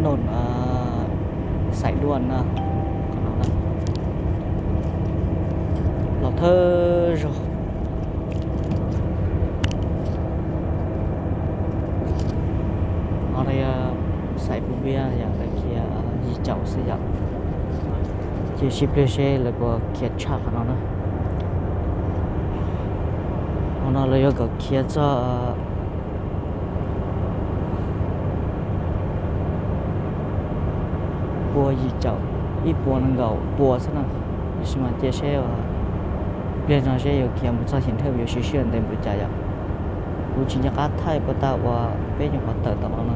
Xais duaj na, qhov no na, los thawj zaug. Qhov no yog xais Phu Npiab yom, lawv khiav yim caum xwb yom. Ces sib pliag seb lawv puas khiav tshaj qhov no na. Qhov no lawv yuav kom khiav txog pua yim caum, ib puas nees nkaum pua xwb na. Tab sis mas cia seb ua pliag no seb yuav khiav mus txog Xeev Thawj yuav siv sij hawm ntev npaum cas yom. Kuv tsis nco qab thaij puas tau uas peb nyuam qhuav tawm tom no no.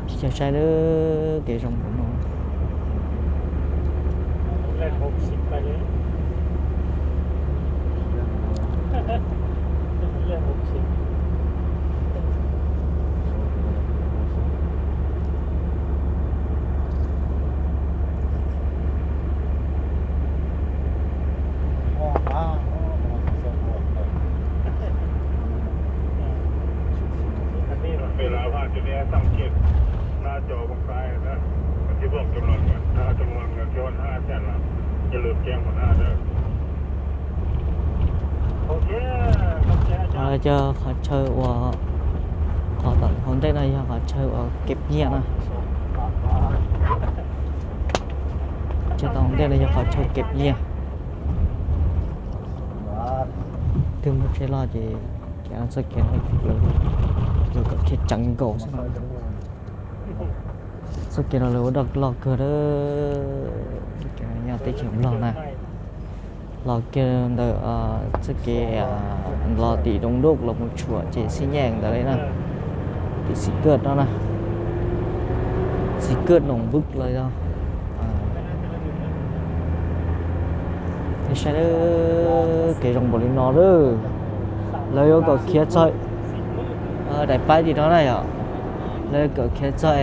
Tsis tau saib lawm, kev zoo npaum no. Cov qhov chaw uas, qhov tom hauv ntej no yog qhov chaw uas keb nyiaj na. Chaw tom hauv ntej no yog qhov chaw keb nyiaj. Twb muaj tsheb loj ces kev no txoj kev no lawv kom khiav ceev nkaus xwb. Txoj kev no lawv ua doj loj kawg, txoj kev no nyob teb chaws Nplog na. Los kiag ntawm txoj kev los tim Doo Duj los mus tshuam ces Xib Nyeej ntawd li na, tim Xis Kawj no na, Xis Kawj Noom Npwb los yog. Nej saib, kev zoo npaum li no lawm, lawv yuav kom khiav txog daim paib tim no na yom. Lawv yuav kom khiav txog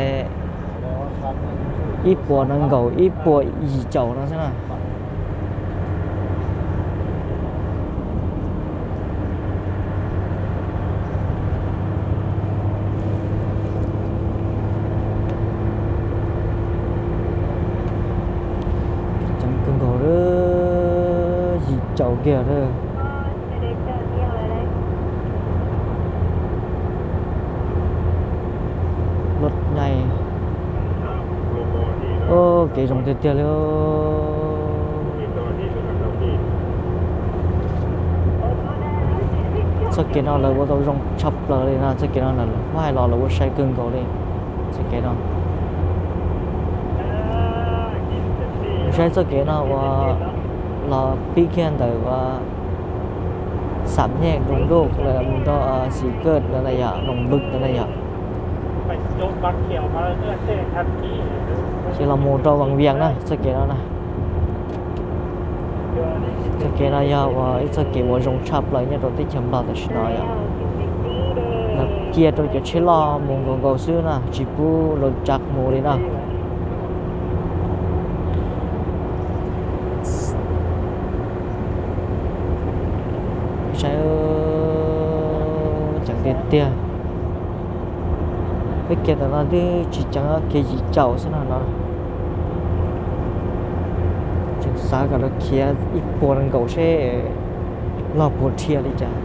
ib puas nees nkaum ib puas yim caum no xwb na. Ceev kawg nkaus, yim caum kiag lawm. Lub nyai, kev zoo tiag tiag li. Txoj kev no lawv ua tau zoo tshaj plaws li na, txoj kev no lawv hais los lawv ua sai kawg nkaus li. Txoj kev no, saib txoj kev no uas los pib kiag ntawm uas Xam Nyej Doo Duj los mus rau Xis Kawj ntawd na yom, Noom Npwb ntawd na yom. Ces los mus rau Vaj Vias na, txoj kev no na. Txoj kev no yog uas ib txoj kev uas zoo tshaj plaws nyob rau teb chaws Nplog tam sim no yom. Lawv cia rau cov tsheb loj mus nkaus nkaus xwb na, tsis pub lawv tsa mus li na. Saib, ceev tiag tiag. Peb kiag ntawm no twb tsis ceev, kiag yim caum xwb no no. Tseem xav kom lawv khiav ib puas nees nkaum seb loj puas dhia li cas.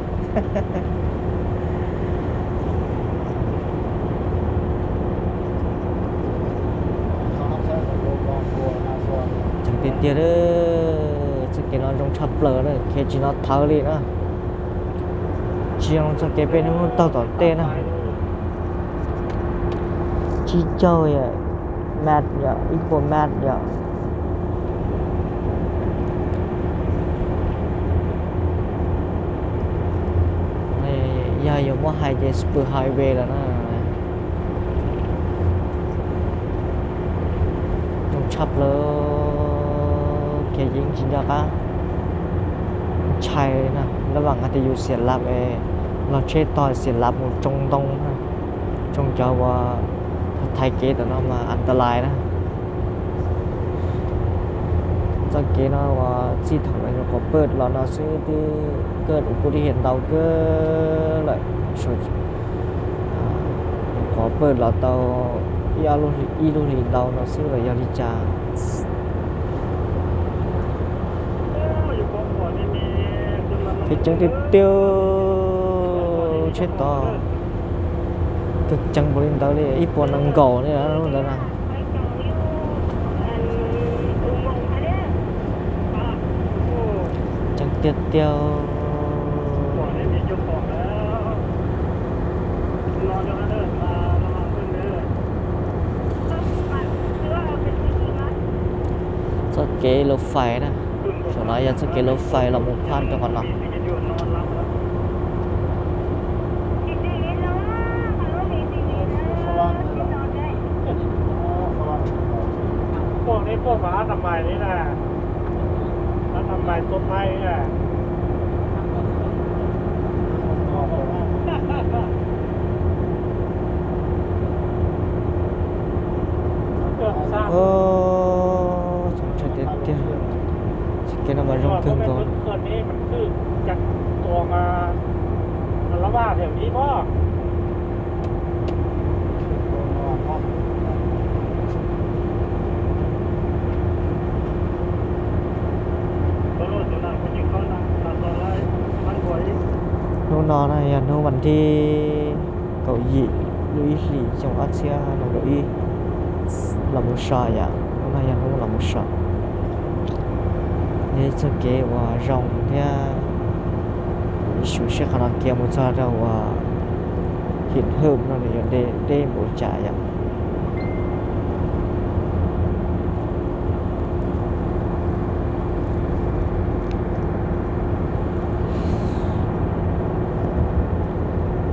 Ceev tiag tiag, txoj kev no zoo tshaj plaws na, khiav tsis no thawv li na. Tsis zoo txoj kev peb hnub taug tom tej na. Tsib caug yom, mat yom, ib puas mat yom. Yog yuav muab hais ces super highway lawm na. Zoo tshaj plaws, khiav yeej tsis nco qab ntshai na. Lab vam hais tias yus xiam lab es los tsheb tog xiam lab mus tsoo ntoo na. Cov uas thaiv kev tam no mas antalais na. Txoj kev no uas txij thaum nyuam qhuav pawj los no xwb, twb kawg kuj tib hiam ntau kawg lawm. Nyuam qhuav pawj los tau ib lub hlis ntau no xwb los yog li cas. Pheej ceeb tiag tiag, tsheb tod kawg ceev npaum li ntawd li, ib puas nees nkaum li lub ntawd na. Ceeb tiag tiag. Txoj kev lauj fais na, saum no yog txoj kev lauj fais los mus phaj rau qhov no. Txoj kev no mas zoo kawg nkaus. Hnub no na yog hnub vas thib kaum yim lub ib hlis xyoo ob txhiab nees nkaum ib los mus so yom. Hnub no yog hnub los mus so. Yog ib txoj kev uas zoo thiab, xyuv siab qhov no kiag mus txog rau uas Him Hwm no nws yuav deb npaum cas yom.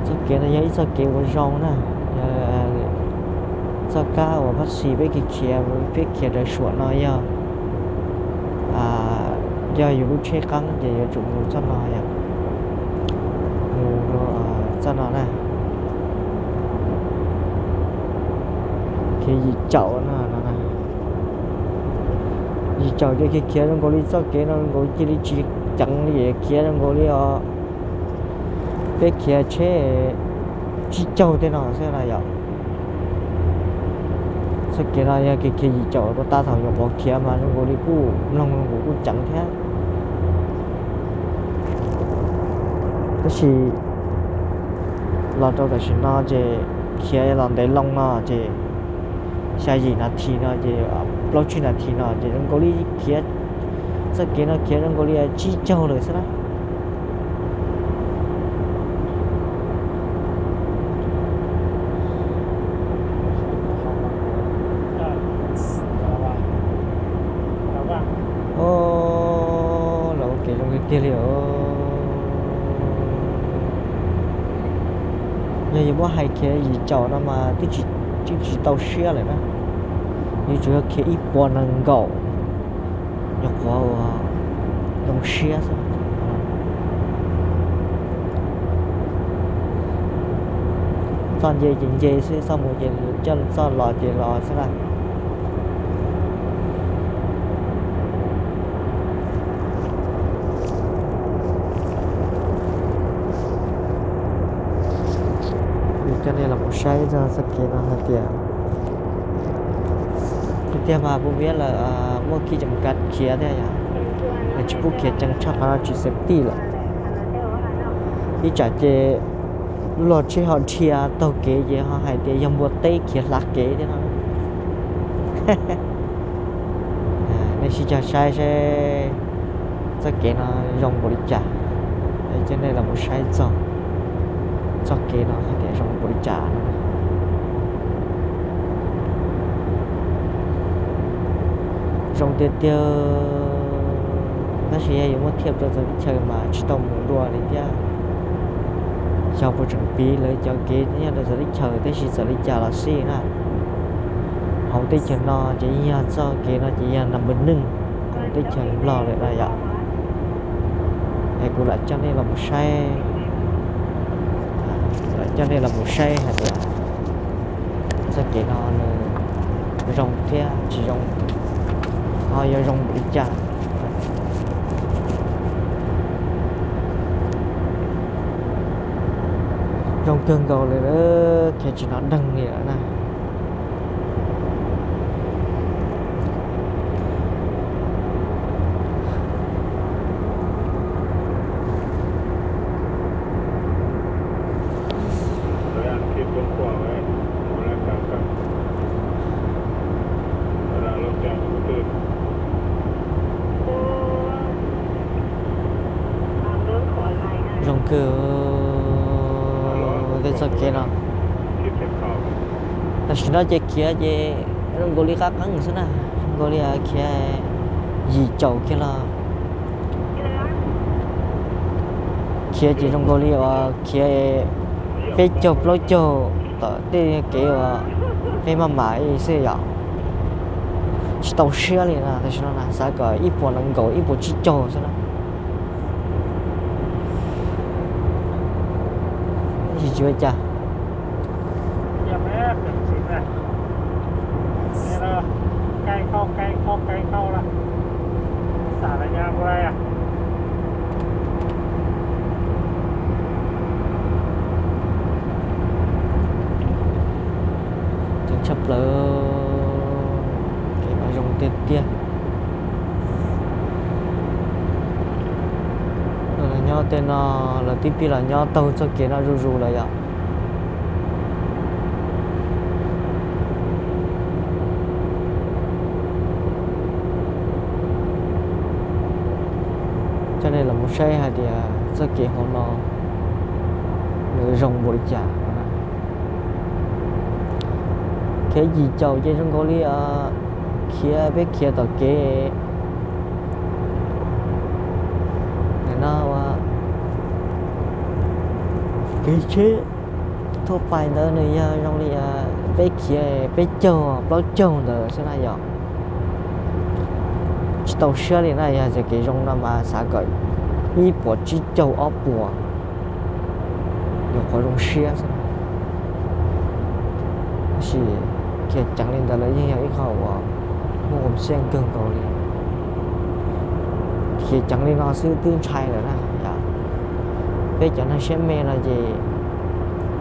Txoj kev no yog ib txoj kev uas zoo na, yog txoj kab uas phab xis peb khiav khiav, peb khiav rawv suam no yog, yog yus lub tsheb qeeb ces yuav tsum mus txoj no yom, mus txoj no na. Khiav yim caum no, yim caum ces khiav khiav zoo nkaus li txoj kev no nkaus cia li tsis ceev li, khiav zoo nkaus li os. Peb khiav tsheb tsib caug tej no xwb na yom. Txoj kev no yog kev khiav yim caum rau tab thaum nyuam qhuav khiav mas zoo nkaus li kuj mloog zoo nkaus kuj ceev thiab. Tab sis los rau tam sim no ces khiav los ntev loo no ces xya yim nas this no ces plaub tsib nas this no ces zoo nkaus li khiav, txoj kev no khiav zoo nkaus li tsib caug lawm xwb na. Los ua kev zoo tiag tiag li os. Yog yuav muab hais khiav yim caum no mas twb tsis tau siab lawm na. Yuav tsum yog khiav ib puas nees nkaum, nyuam qhuav ua zoo siab xwb. Txoj nce ces nce xwb, txoj mus ces coj, txoj los ces los xwb na. Kuv coj nej los mus saib txoj kev no hais tias, tiag tiag mas puas viab lawm, muaj kij ceem kav khiav thiab yom, nws tsis pub khiav ceev tshaj qhov no tsis xeeb tij lawm. Ib tsam ces luag tsheb ho dhia taug kev ces ho hais tias yog npua teb khiav hla kev thiab no. Nej sib cog saib seb txoj kev no zoo npaum li cas, coj nej los mus saib txog txoj kev no hais tias zoo npaum li cas. Zoo tiag tiag, tab sis yog yuav muab thiaj rau txawv teb chaws mas tsis tau mus dua li thiab. Xyov puas tseem piv lawv cov kev nyob rau txawv teb chaws, tab sis txawm li cas los xij na, hauv teb chaws no ces yog txoj kev no ces yog number neeg hauv teb chaws Nplog lawm na yom. Es kuv lam coj nej los mus saib, lam coj nej los mus saib hais tias Txoj kev no nws zoo thiab tsis zoo, ho yuav zoo npaum li cas. Zoo kawg nkaus li, khiav tsis hnov dheev li lawm na. Zoo kawg tej txoj kev no. Tam sim no ces khiav ces zoo nkaus li qab qeeb xwb na, zoo nkaus li khiav yim caum kiag los khiav ces zoo nkaus li uas khiav peb caug plaub caug tom tej kev uas peb maj mam xwb yom. Tsis tau siab li na, tam sim no na xav kom ib puas nees nkaum ib puas tsib caug xwb na. Tsis ua cas. Ceev tshaj plaws, kev no zoo tiag tiag. Nyob tej no lawv twb pib los nyob taug txoj kev no zuj zus lawm yom. Coj nej los mus saib hais tias txoj kev hauv no nws zoo npaum li cas. Khiav yim caum ces zoo nkaus li khiav peb khiav tom kev no ua kev tsheb thauj pais ntawd nws yog zoo li peb khiav peb caug plaub caug ntawd xwb na yom. Tsis tau siab li na, yog txoj kev zoo no mas xav kom ib puas tsib caug ob puas yuav qhuav zoo siab xwb. Tab sis khiav ceev li ntawd lawm yeej yog ib qho uas muaj xiaj kawg nkaus li. Khiav ceev li no xwb twb ntshai lawm na yom. Peb cov neeg siab me no ces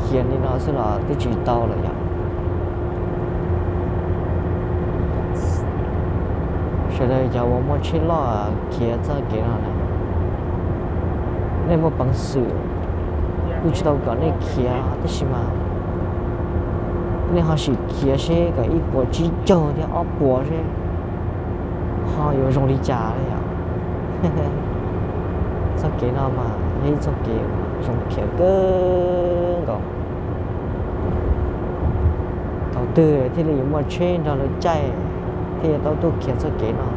khiav li no xwb los twb tsis tau lawm yom. Sawv daws cov uas muaj tsheb loj khiav txoj kev no na, nej muaj peev xwm, kuj tsis tau kom nej khiav tab sis mas nej ho sim khiav seb kom ib puas tsib caug thiab ob puas seb ho yuav zoo li cas yom. Txoj kev no mas yog ib txoj kev zoo khiav kawg nkaus. Thaum twg thiaj li yuav muaj tsheb nrog lawv caij thiaj yuav tau tuaj khiav txoj kev no.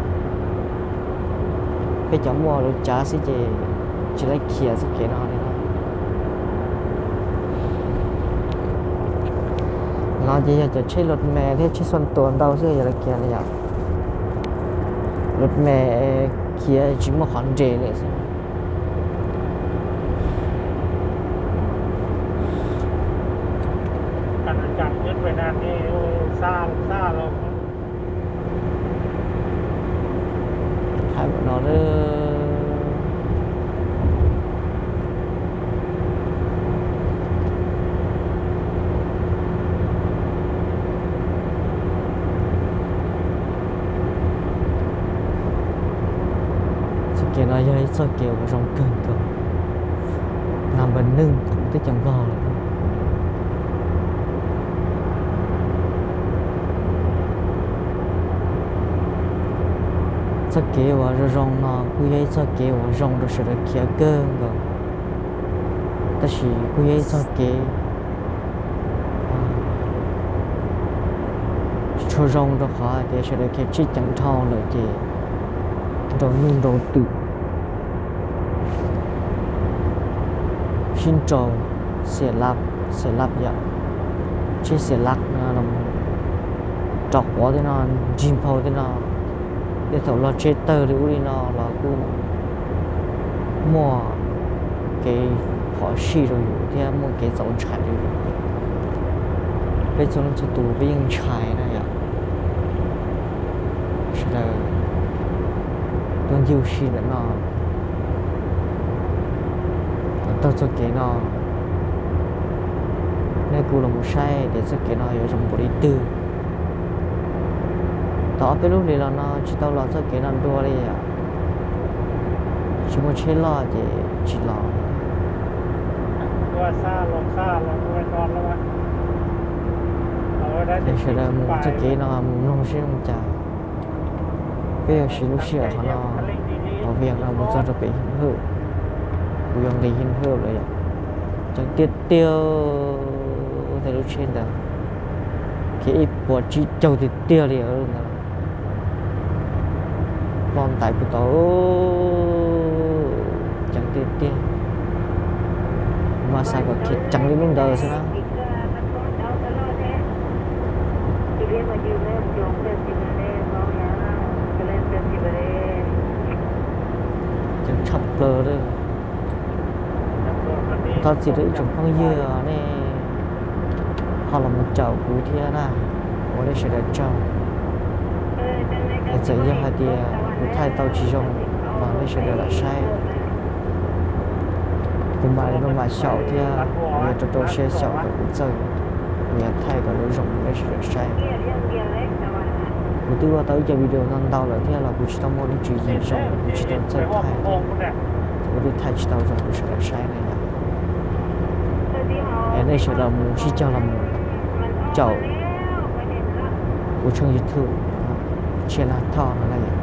Peb cov muaj lawv cav xwb ces tsis laib khiav txoj kev no li no. No ces yog cov tsheb lus mes thiab tsheb xuam tuas ntau xwb yog lawv khiav li yom. Lus mes khiav tsis muaj qhov nres li xwb. Hais no lawm. Txoj kev no yog ib txoj kev uas zoo kawg nkaus, number one teb chaws Nplog lawm. Txoj kev uas zoo zoo no kuj yog ib txoj kev uas zoo rau sawv daws khiav kawg nkaus, tab sis kuj yog ib txoj kev tsis tshua zoo rau qhov hais tias sawv daws khiav tsheb ceev dhau lawm ces nrau nyuj nrau twm, sib nrau, xiam lab, xiam lab yom, tsheb xiam lab no, rau quav tej no, ntsig nphau tej no, tej thaum log tsheb tawg li ub li no los kuj muaj kev phom sij rau yus thiab muaj kev txaus ntshai rau yus. Peb txhua leej txhua tus peb yeej ntshai na yom. Sawv daws tuaj ncig ua si ntawm no, taug txoj kev no, nej kuj los mus saib tias txoj kev no yuav zoo npaum li twg. Tau ob peb lub hlis los no tsis tau los txoj kev no dua li yom. Tsis muaj tsheb loj ces tsis los. Es sawv daws mus txoj kev no mus mloog seb zoo cas. Peb yuav siv lub sij hawm qhov no, qhov video no mus txog rau pem Hwj, kuv yuav nqis Hwj lawm yom. Ceev tiag tiag, tej lub tsheb ntawd khiav ib puas tsib caug tiag tiag li ntawd. Ploj ntais puag tod, ceev tiag tiag. Mas xav kom khiav ceev li lub ntawd xwb na. Ceev tshaj plaws li. Thov txim rau ib tsoom phooj ywg nej ho los mus caum kuv thiab na, ua nej sawv daws tsaug. Es txawm yog hais tias kuv thaij tau tsis zoo los nej sawv daws lam saib. Kuv mam li mam xyaum thiab, kuv yuav rau rau siab xyaum kom kuv txawj, kuv yuav thaij kom lub zoo rau nej sawv daws saib. Kuv twb ua tau ib co video ntau ntau lawm thiab los kuv tsis tau muaj lub tswv yim zoo, kuv tsis tau txawj thaij thiab, kuv twb thaij tsis tau zoo rau sawv daws saib na yom. Es nej sawv daws mus sib caug los mus caum kuv tshooj YouTube Tshiab Nag Thoj no na yom.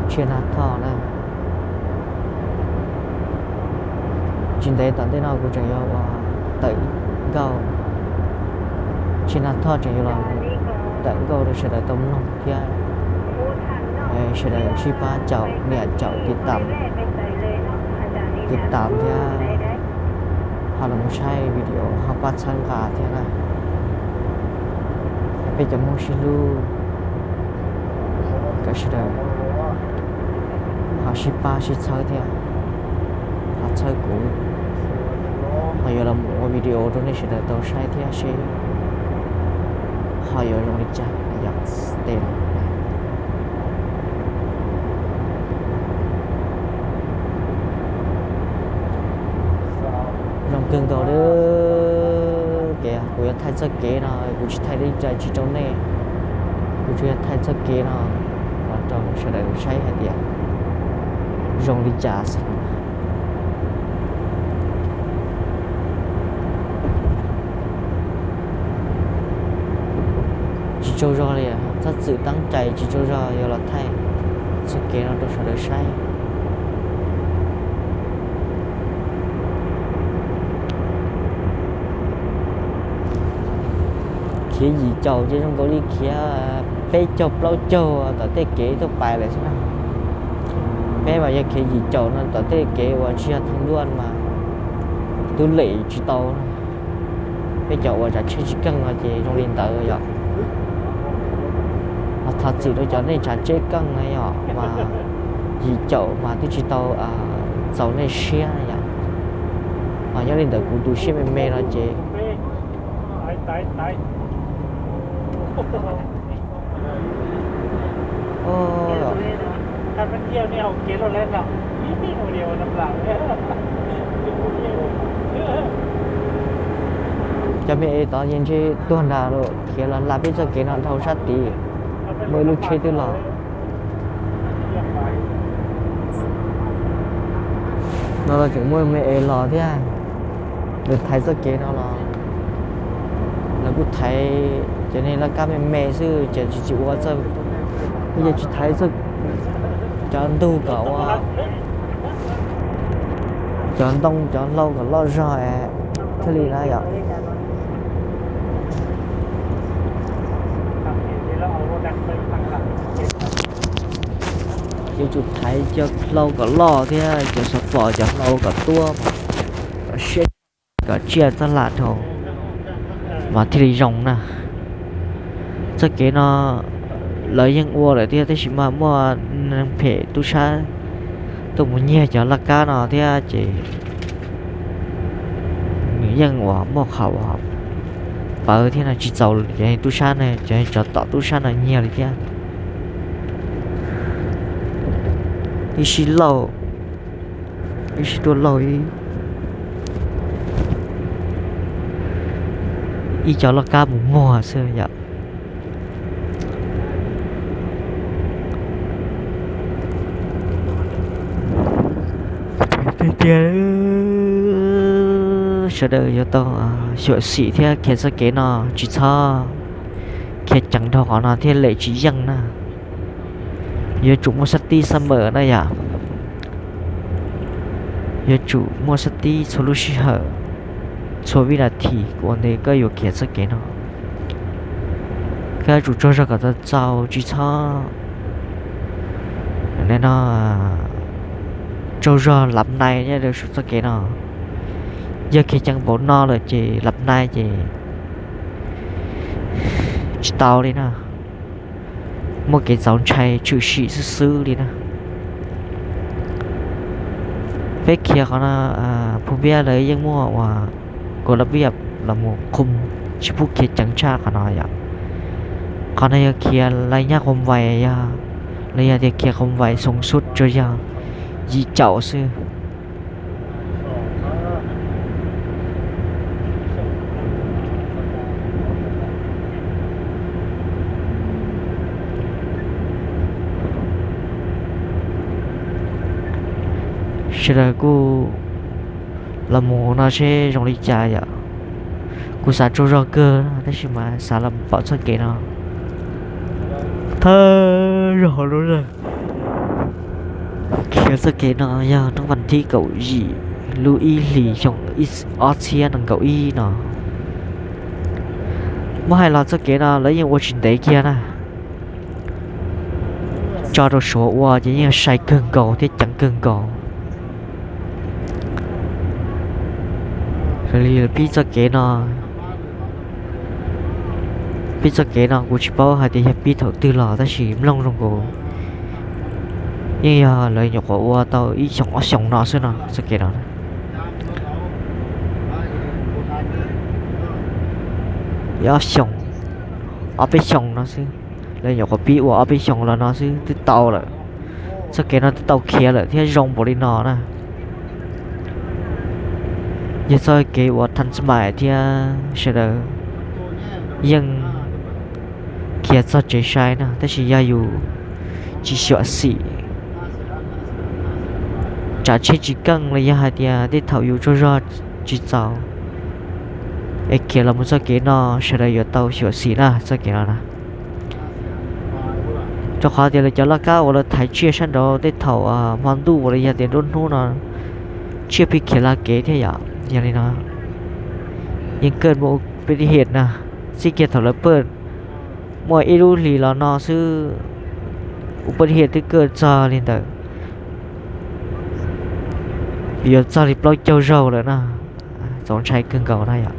Tshiab Nag Thoj na. Tsis ntev tom ntej no kuv tseem yuav ua tawm nkauj, Tshiab Nag Thoj tseem yuav los tawm nkauj rau sawv daws tau mloog thiab. Sawv daws sib pab caum niam caum tiv tam, tiv tam thiab ho los mus saib video ho pab txhawb nqa thiab na. Peb cov Hmoob sib hlub, kom sawv daws ho sib pab sib txhawb thiab, ho txhawb kuv, ho yuav los mus ua video rau nej sawv daws tau saib thiab seb ho yuav zoo li cas yom. Tej zoo kawg nkaus li. Kev kuv yuav thaij txoj kev no kuv tsis thaij li cas tsis rau nej, kuv tsuas yog thaij txoj kev no los rau sawv daws saib hais tias zoo li cas xwb. Tsis tsaug zog li, txhob txwm teeb cai tsis tsaug zog yuav los thaij txoj kev no rau sawv daws saib. Khiav yim caum ces zoo nkaus li khiav peb caug plaub caug tom tej kev tuaj pais lawm xwb na. Peb mas yog khiav yim caum no tom tej kev uas tsis yog thaj luaj mas twb lem tsis tau. Peb cov uas tsav tsheb tsis keej no ces zoo li ntawd yom. Mas thov txim rau cov nej tsav tsheb keej na yom, mas yim caum mas twb tsis tau txaus nej siab yom. Mas nyob li ntawd kuv tu siab me me no ces cov me es tod yeej ntshe tuag nrag lawm, khiav los hla peb txoj kev no dhau sab tid. Muaj ib lub tsheb twb los. No los tseem muaj me es los thiab. Lawv thaiv txoj kev no los lawv kuj thaiv cov niag laj kab me me xwb ces tsis tsis ua txawj. Peb yeej tsis thaiv txoj, cov ntug kom ua, cov ntoo cov hlau kom loj zog thiaj li na yom. Yuav tsum thaiv cov hlau kom loj thiab cov xov pom cov hlau kom tuab, kom siab, kom tsiaj txoj hlab dhau mas thiaj li zoo na. Txoj kev no lawv yeej ua lawm thiab tab sis mas muaj neeg phem tub sab tuaj mus nyiag cov laj kab no thiab ces nws yeej uas muaj qhov uas pawv thiab no tsis txaus cov tub sab no, cov tsov tom tub sab no nyiag li thiab. Ib sij lauj, ib sij tuaj lauj, ib co loj kab mus muag xwb yom. Tiag tiag, sawv daws yuav tau xyuam xim thiab khiav txoj kev no, tsis txhob khiav ceev dhau qhov no thiaj lem tsis yeej na. Yuav tsum muaj sab tib sab mem na yom. Yuav tsum muaj sab tib txhua lub sij hawm, txhua vib nas this ua ntej koj yuav khiav txoj kev no. Koj yuav tsum tsaug zog kom tau txaus, tsis txhob no tsaug zog lab nai nyob rau saum txoj kev no. Yog khiav ceev npaum no lawm ces lab nai ces tsis tau li na. Muaj kev txaus ntshai tshwm sim xwb xwb li na. Peb khiav qhov no, Phum Npiab lawv yeej muaj ua kod la viaj los mus qhum, tsis pub khiav ceev tshaj qhov no yom. Qhov no yog khiav laj nyab qhov vais, yog los yog tias khiav qhov vais xoom xub tsuas yog yim caum xwb. Sawv daws kuj los mus no seb zoo li cas yom. Kuv xav tsaug zog kawg tab sis mas xav los pom txoj kev no thawj zaug lub. Khiav txoj kev no yog hnub vas thib kaum yim lub ib hlis xyoo ob txhiab nees nkaum ib no. Muab hais los txoj kev no lawv yeej ua tsis ntev kiag na. Tso rau Suav ua ces yeej sai kawg nkaus thiab ceev kawg nkaus. Raws li pib txoj kev no, pib txoj kev no kuv tsis paub hais tias yog pib thaum twg los tab sis mloog zoo nkaus yeej yog lawv nyuam qhuav ua tau ib xyoos ob xyoos no xwb no txoj kev no. Ib ob xyoos, ob peb xyoos no xwb, lawv nyuam qhuav pib ua ob peb xyoos los no xwb twb tau lawm. Txoj kev no twb tau khiav lawm thiab zoo npaum li no na. Yog txoj kev uas thas mas thiab sawv daws yeej khiav txog tsev sai na, tab sis yog yus tsis xyuam xim, tsam tsheb tsis keej los yog hais tias tej thaum yus tsaug zog tsis txaus es khiav los mus txoj kev no sawv daws yuav tau xyuam xim na txoj kev no na. Rau qhov tias lawv cov laj kab uas lawv thaiv tsiaj sab nraud tej thaum hmo ntuj uas los yog tias nruab hnub no tsiaj pheej khiav laj kev thiab yom. Yog li no yeej kaj muaj peb tib hiam na, txij kiag thaum lawv paj muaj ib lub hlis los no xwb, ua paj hiam twb kaj txog li ntawd, yuav txog li plaub caug zaug lawm na. Txaus ntshai kawg nkaus na yom.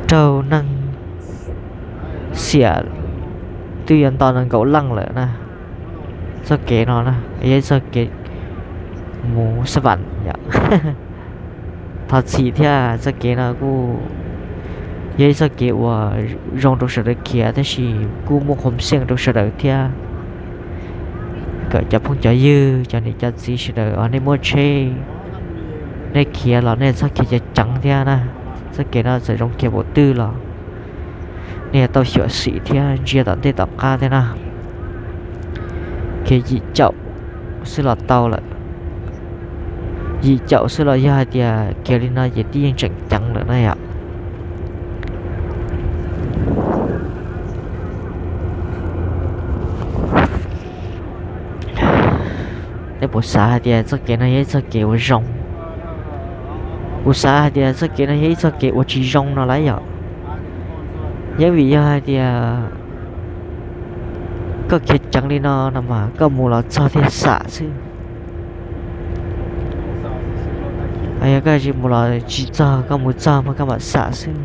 Raug neeg xiam twb yuav nto nees nkaum leej lawm na. Txoj kev no na yog ib txoj kev mus xab vam yom. Thov txim thiab, txoj kev no kuj yog ib txoj kev uas zoo rau sawv daws khiav tab sis kuj muaj qhov xeej rau sawv daws thiab. Kom cov phooj cov ywg, cov niam cov txiv sawv daws uas nej muaj tsheb, nej khiav los nej txhob khiav ceev ceev thiab na. Txoj kev no txawm zoo khiav npaum twg los nej yuav tau xyuam xim thiab ntsia tom ntej tom qab thiab na. Khiav yim caum xwb los tau lawm. Yim caum xwb los yog hais tias khiav li no ces twb yeej tseem ceev lawm na yom. Nej puas xav hais tias txoj kev no yog ib txoj kev uas zoo? Kuv xav hais tias txoj kev no yog ib txoj kev uas tsis zoo no lawm yom. Yeej vim yog hais tias koj khiav ceev li no no mas koj mus los txog thiaj xam xwb. Yog koj tsis mus los tsis txog, koj mus txog mas koj mam xam xwb,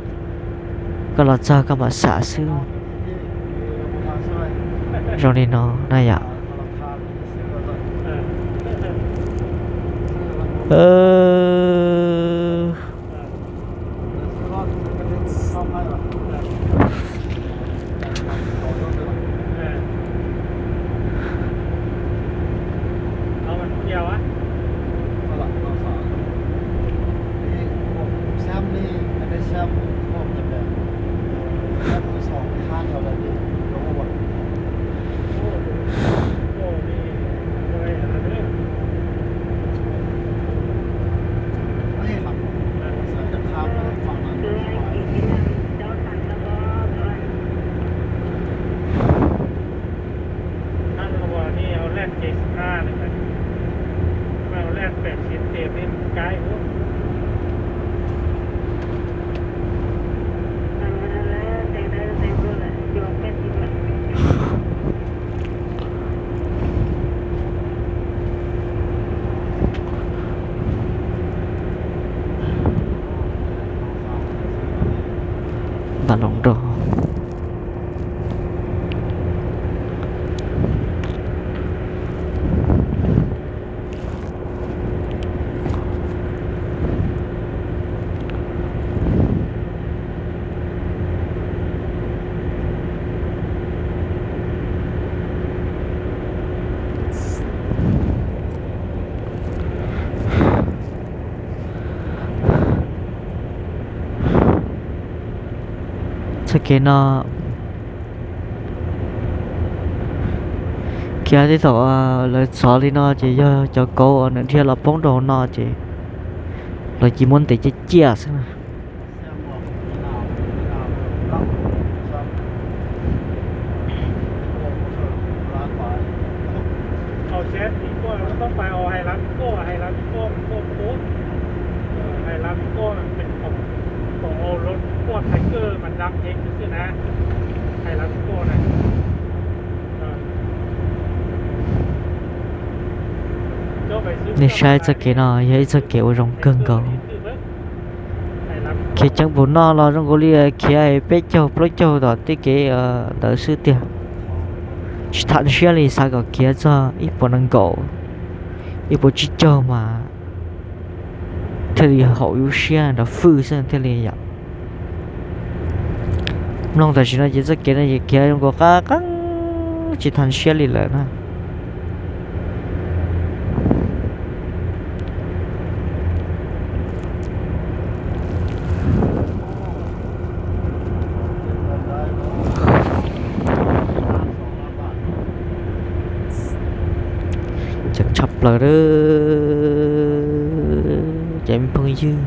koj los txog koj mam xam xwb. Zoo li no na yom. Ej, a, a, lej pem siv tes li mus kaib ua. Nta los nrog. Txoj kev no, khiav tib thaum lawv txhov li no ces yog cov kauv uas nws dhia los poob rau hauv no ces lawv cia muab ntes ciaj ciaj xwb na. Nej saib txoj kev no yog ib txoj kev uas zoo kawg nkaus. Khiav ceev npaum no los zoo nkaus li khiav peb caug plaub caug tom tej kev ntawd xwb tiag. Tsis tham siab li, xav kom khiav txog ib puas nees nkaum, ib puas tsib caug mas thiaj li haum lub siab nrov fwj xwb thiaj li yom. Mloog tam sim no ces txoj kev no ces khiav zoo nkaus qab qeeb tsis tham siab li lawm na. Ceev tshaj plaws a, cov me phooj ywg.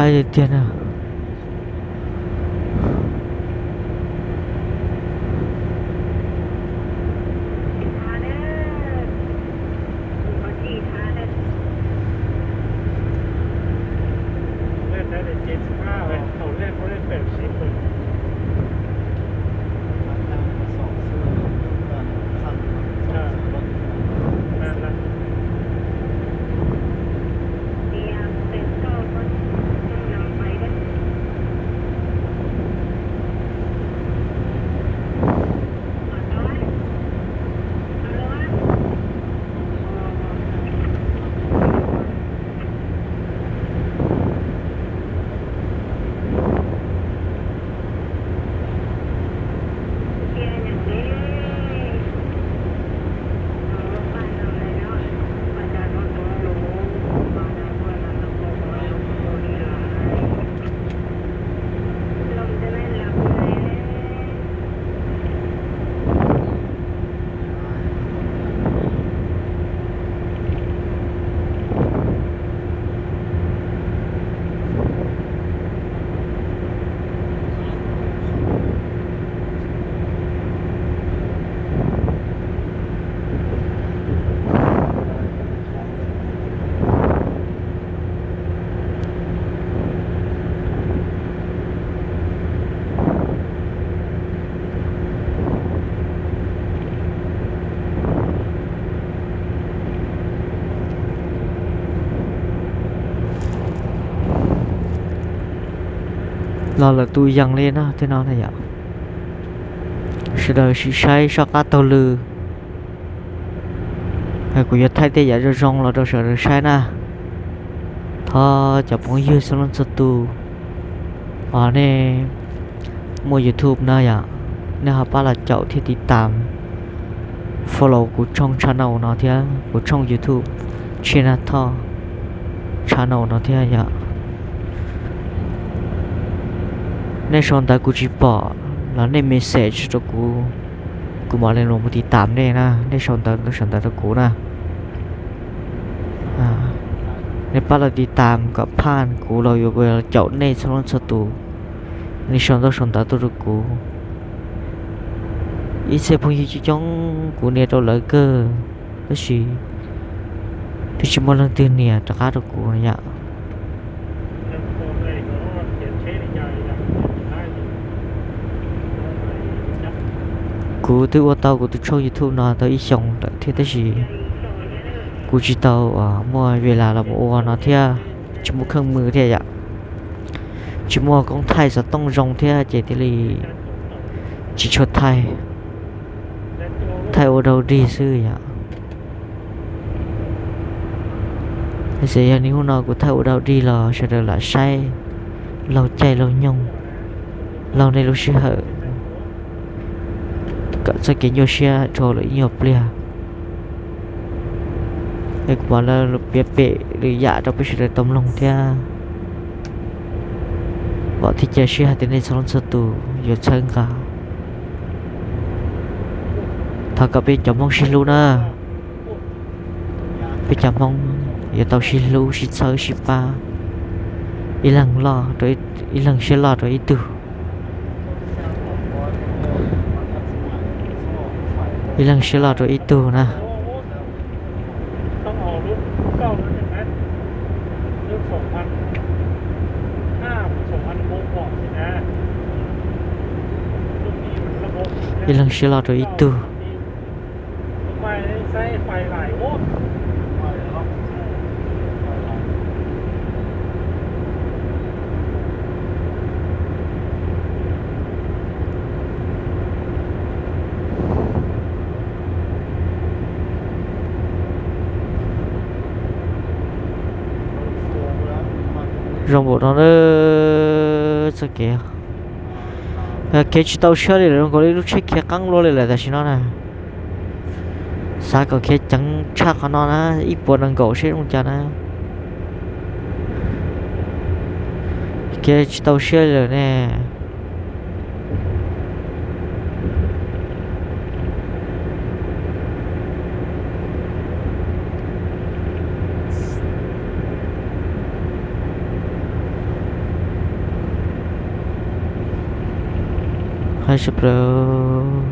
Haib tiag tiag na. los lawm tus yees li no tej no na yom. Sawv daws sim saib soj qab taug lw. Kuv yuav thaij tej yam zoo zoo los rau sawv daws saib na. Thov cov phooj ywg txhua leej txhua tus, os, nej muaj YouTube na yom, nej ho pab los caum thiab tiv tam, follow kuv tshooj channel no thiab kuv tshooj YouTube Tshiab Nab Thoj channel no thiab yom. Nej sau ntawv kuv tsis pom los nej message rau kuv, kuv mam li los mus tiv tam nej na. Nej sau ntawv, sau ntawv rau kuv na. Nej pab los tiv tam kom phaj kuv los yuav caum nej txhua leej txhua tus. Nej sau ntawv, sau ntawv tuaj rau kuv. Ib txhia phooj ywg coob coob kuv nias rau lawv kawg, tab sis twb tsis muaj leej twg nias rov qab rau kuv yom. Kuv twb ua tau kuv tus tshooj YouTube no tau ib xyoos lawm thiab tab sis kuv tsis tau muaj vis las los mus ua no thiab, tsis muaj kheej mws thiab yom. Tsis muaj koob thaij xov tooj zoo thiab ces thiaj li tsis tshua thaij, thaij ua dau dig xwb yom. Yog li hnub no kuv thaij ua dau dig los sawv daws lam saib laug caij laug nyoog, laug nej lub sij hawm kom txoj kev nyuaj siab dhau lawm ib nyuag pliag. Es kuv pom lawv piav pem lwm yam rau peb sawv daws tau mloog thiab. Pom thiab cia siab hais tias nej txhua leej txhua tus yuav txhawb nqa. Thov kom peb cov Hmoob sib hlub na. Peb cov Hmoob yuav tau sib hlub sib txhawb sib pab, ib leeg loj, ib leeg siab loj rau ib tug, ib leeg siab loj rau ib tug na. Ib leeg siab loj rau ib tug. Zoo npaum no txoj kev, kev tsis tau siab li lawm, zoo nkaus li lub tsheb khiav qeeb luaj li lawm tam sim no na. Xav kom khiav ceev tshaj qhov no na, ib puas nees nkaum seb zoo cas na. Kev tsis tau siab li lawm ne. Hais sawv daws.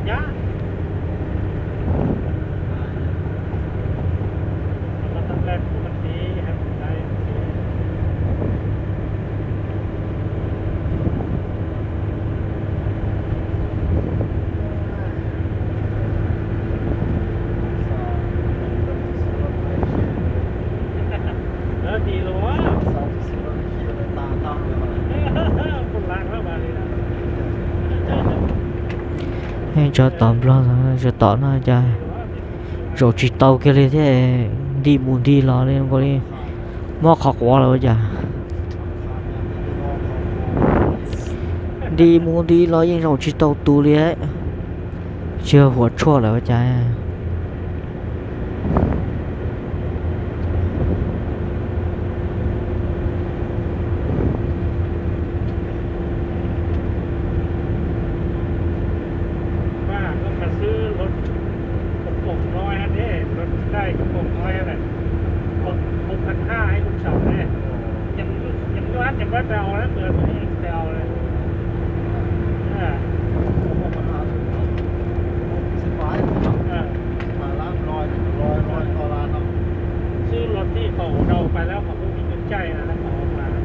Yab. Los tau dlej kuv mas tib hais mus dai. Ntawd tis lus. Puas lag lawm mas li. Tso tom Nplog, tso tom no cas zaum tsis tau kiag li thiab, nti mus nti los li nkaus li mob qhov quav lawm ua cas. Nti mus nti los yeej zaum tsis tau tus li, tsis huam tshuaj lawm ua cas. Mas xwb, lub koom no thiab, lub dai koom no thiab, hauv phav haj ib lub saum ne, ces lub hab ces pab rau na, pab rau na. Xwb los tij qhov hauv rau pais lawm qhov kuj tsis caij na, qhov mas.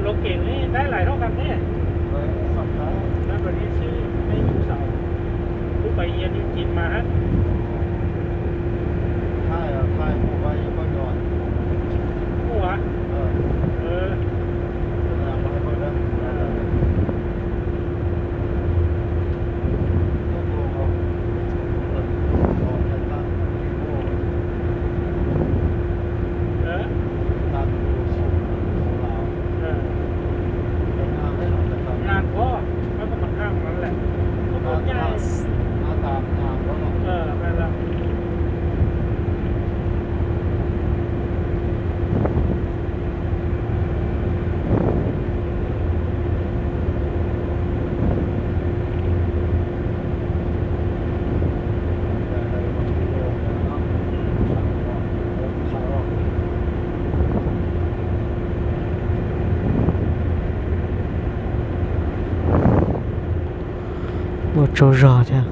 Lub kev li dai lais rau kam ne. Dab ntawm li xwb peb yus saum, lub pais yia li cim mas hab. Kuj a. Nag ko, koj mam haj no lawm. Koj puas caij? Ua tsaug zog thiab.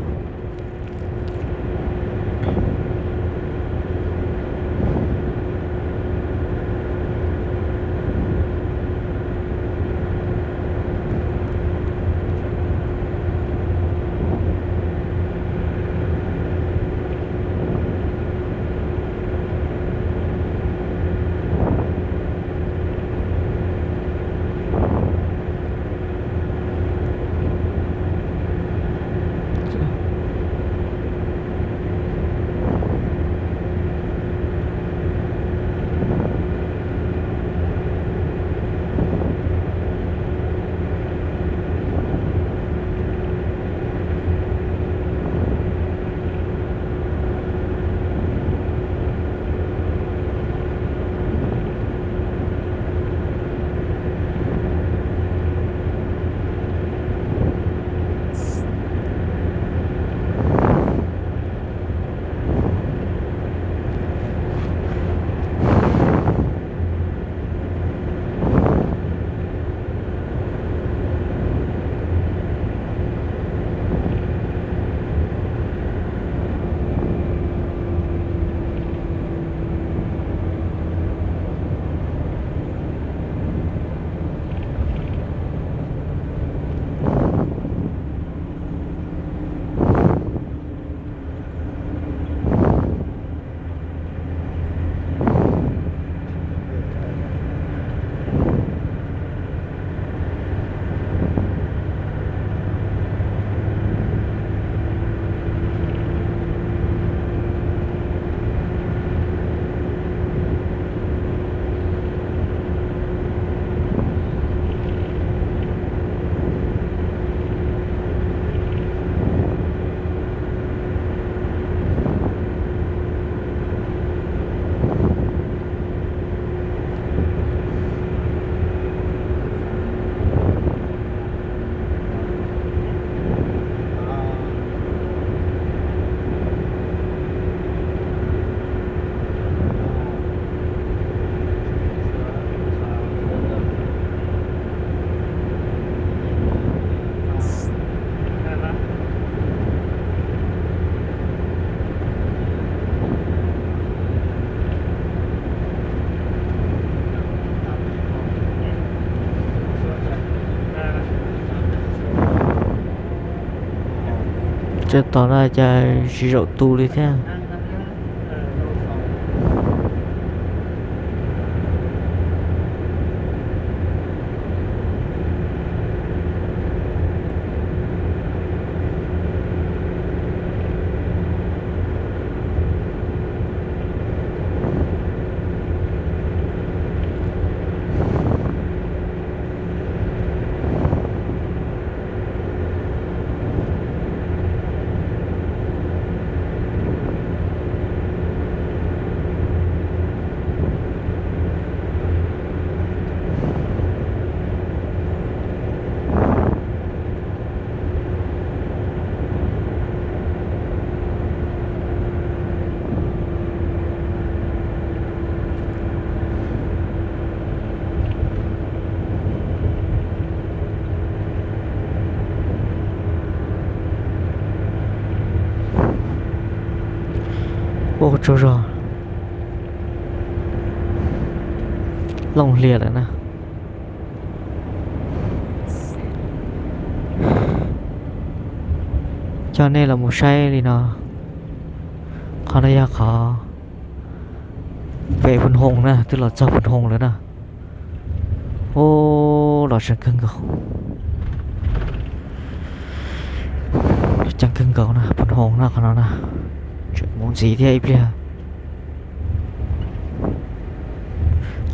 Tsam tom no cas tsis zaum tu li thiab. Ua tsaug zog, looj hlias lawm na. Coj nej los mus saib li no, qhov no yog qhov pem Phoos Hoos na, twb los txog Phoos Hoos lawm na. Ub, los tseem kawg nkaus, coob kawg nkaus na, Phoos Hoos no qhov no na. Tseem mus ntxiv thiab ib pliag.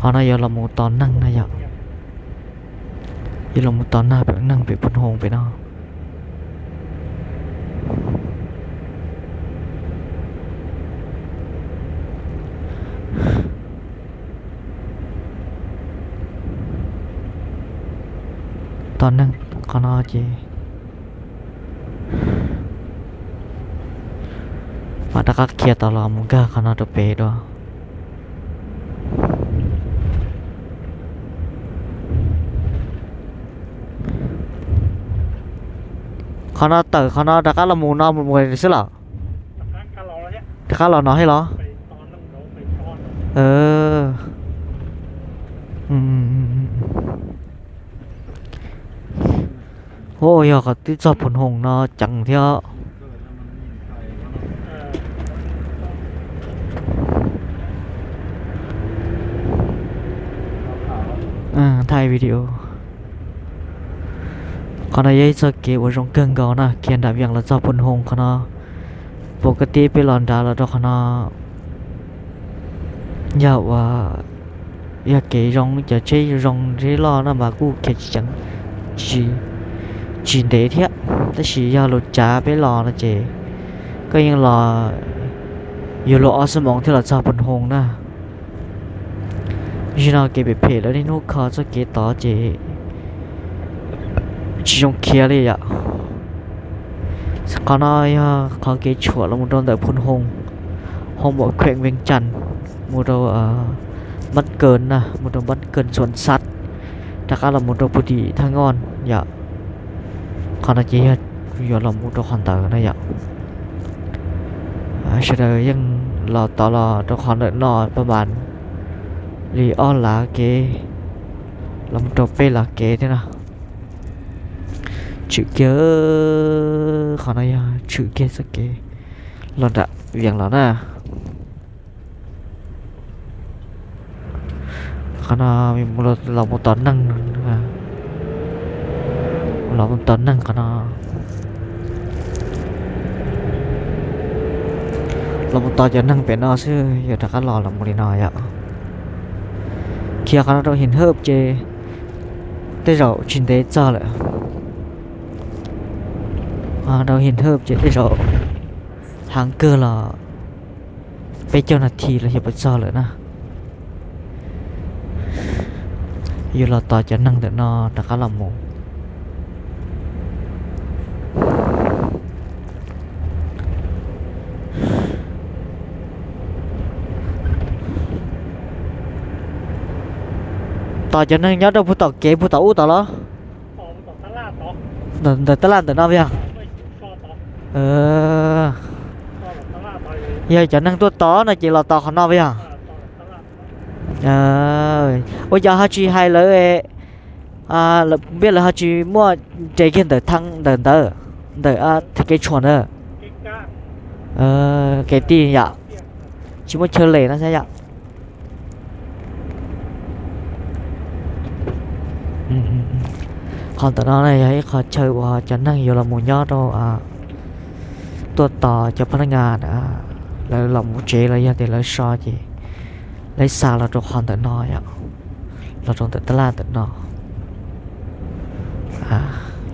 Qhov no yuav los mus tos neeg na yom. Yuav los mus tos neeg pem Phoos Hoos pem no. Tos neeg qhov no ces mam rov qab khiav tom los mus nkag qhov no rau pem dua. Qhov no tawm qhov no rov qab los mus no mus xwb los? Rov qab los no thiab los? Ua yog qhov twb txog Phoos Hoos no ceev thiab. Thaij video. Qhov no yog ib txoj kev uas zoo kawg nkaus na, khiav nram Vias los txog Phoos Hoos qhov no. Pom koj tib peb los nrad los rau qhov no yog ua, yog kev zoo cov tsheb zoo tsheb loj no mas kuj khiav tsis ceev, tsis ntev thiab. Tab sis yog lus tsav peb los no ces koj yeej los yuav luag ob xuab moos thiaj los txog Phoos Hoos na. Zim no kev phem phem lawv niaj hnub kho txoj kev tod ces tsis zoo khiav li yom. Qhov no yog qhov kev tshuam los mus rau ntawm Phoos Hoos, Hoos Mom Kheem Vees Cas, mus rau Npab Kawg na, mus rau Npab Kawg Xuas Xab, rov qab los mus rau Phu Dim Thaj Ngoj yom. Qhov no ces yog yuav los mus rau qhov ntawd na yom. Sawv daws yeej los tod los rau qhov ntawm no pab mas li ob lav kev, los mus rau peb lav kev thiab no. Tshwm kiag, qhov no yog tshwm kiag txoj kev los nram Vias los na. Qhov no los mus tos neeg, los mus tos neeg qhov no. Los mus tos cov neeg pem no xwb, yuav rov qab los los mus li no yom. Khiav qhov no rau Him Hawj ces tej zaum tsis ntev txog lawm. Rau Him Hawj ces tej zaum heev kawg los peb caug nas this los yog puas txog lawm na. Yuav los tos cov neeg ntawm no rov qab los mus. Tos cov neeg nyob rau puag tom kev puag tom ub tod los? Ntawm tab laj ntawm no yog? Yog cov neeg tuaj tod no ces los tos qhov no yog? Ua cas ho tsis hais lawv, lawv npiaj lawv ho tsis muaj nres kiag ntawm thaj ntawm ntawd, ntawm kev tshuam ntawd? Kev tij yom, tsis muaj chaw lem no xwb yom. Qhov ntawm no na yog ib qho chaw uas cov neeg yuav los mus nyob rau, tuaj tos cov phab naj ngas lawv los mus tsev los yog tias lawv so ces lawv xa los rau qhov ntawm no yom, los rau ntawm tab laj ntawm no.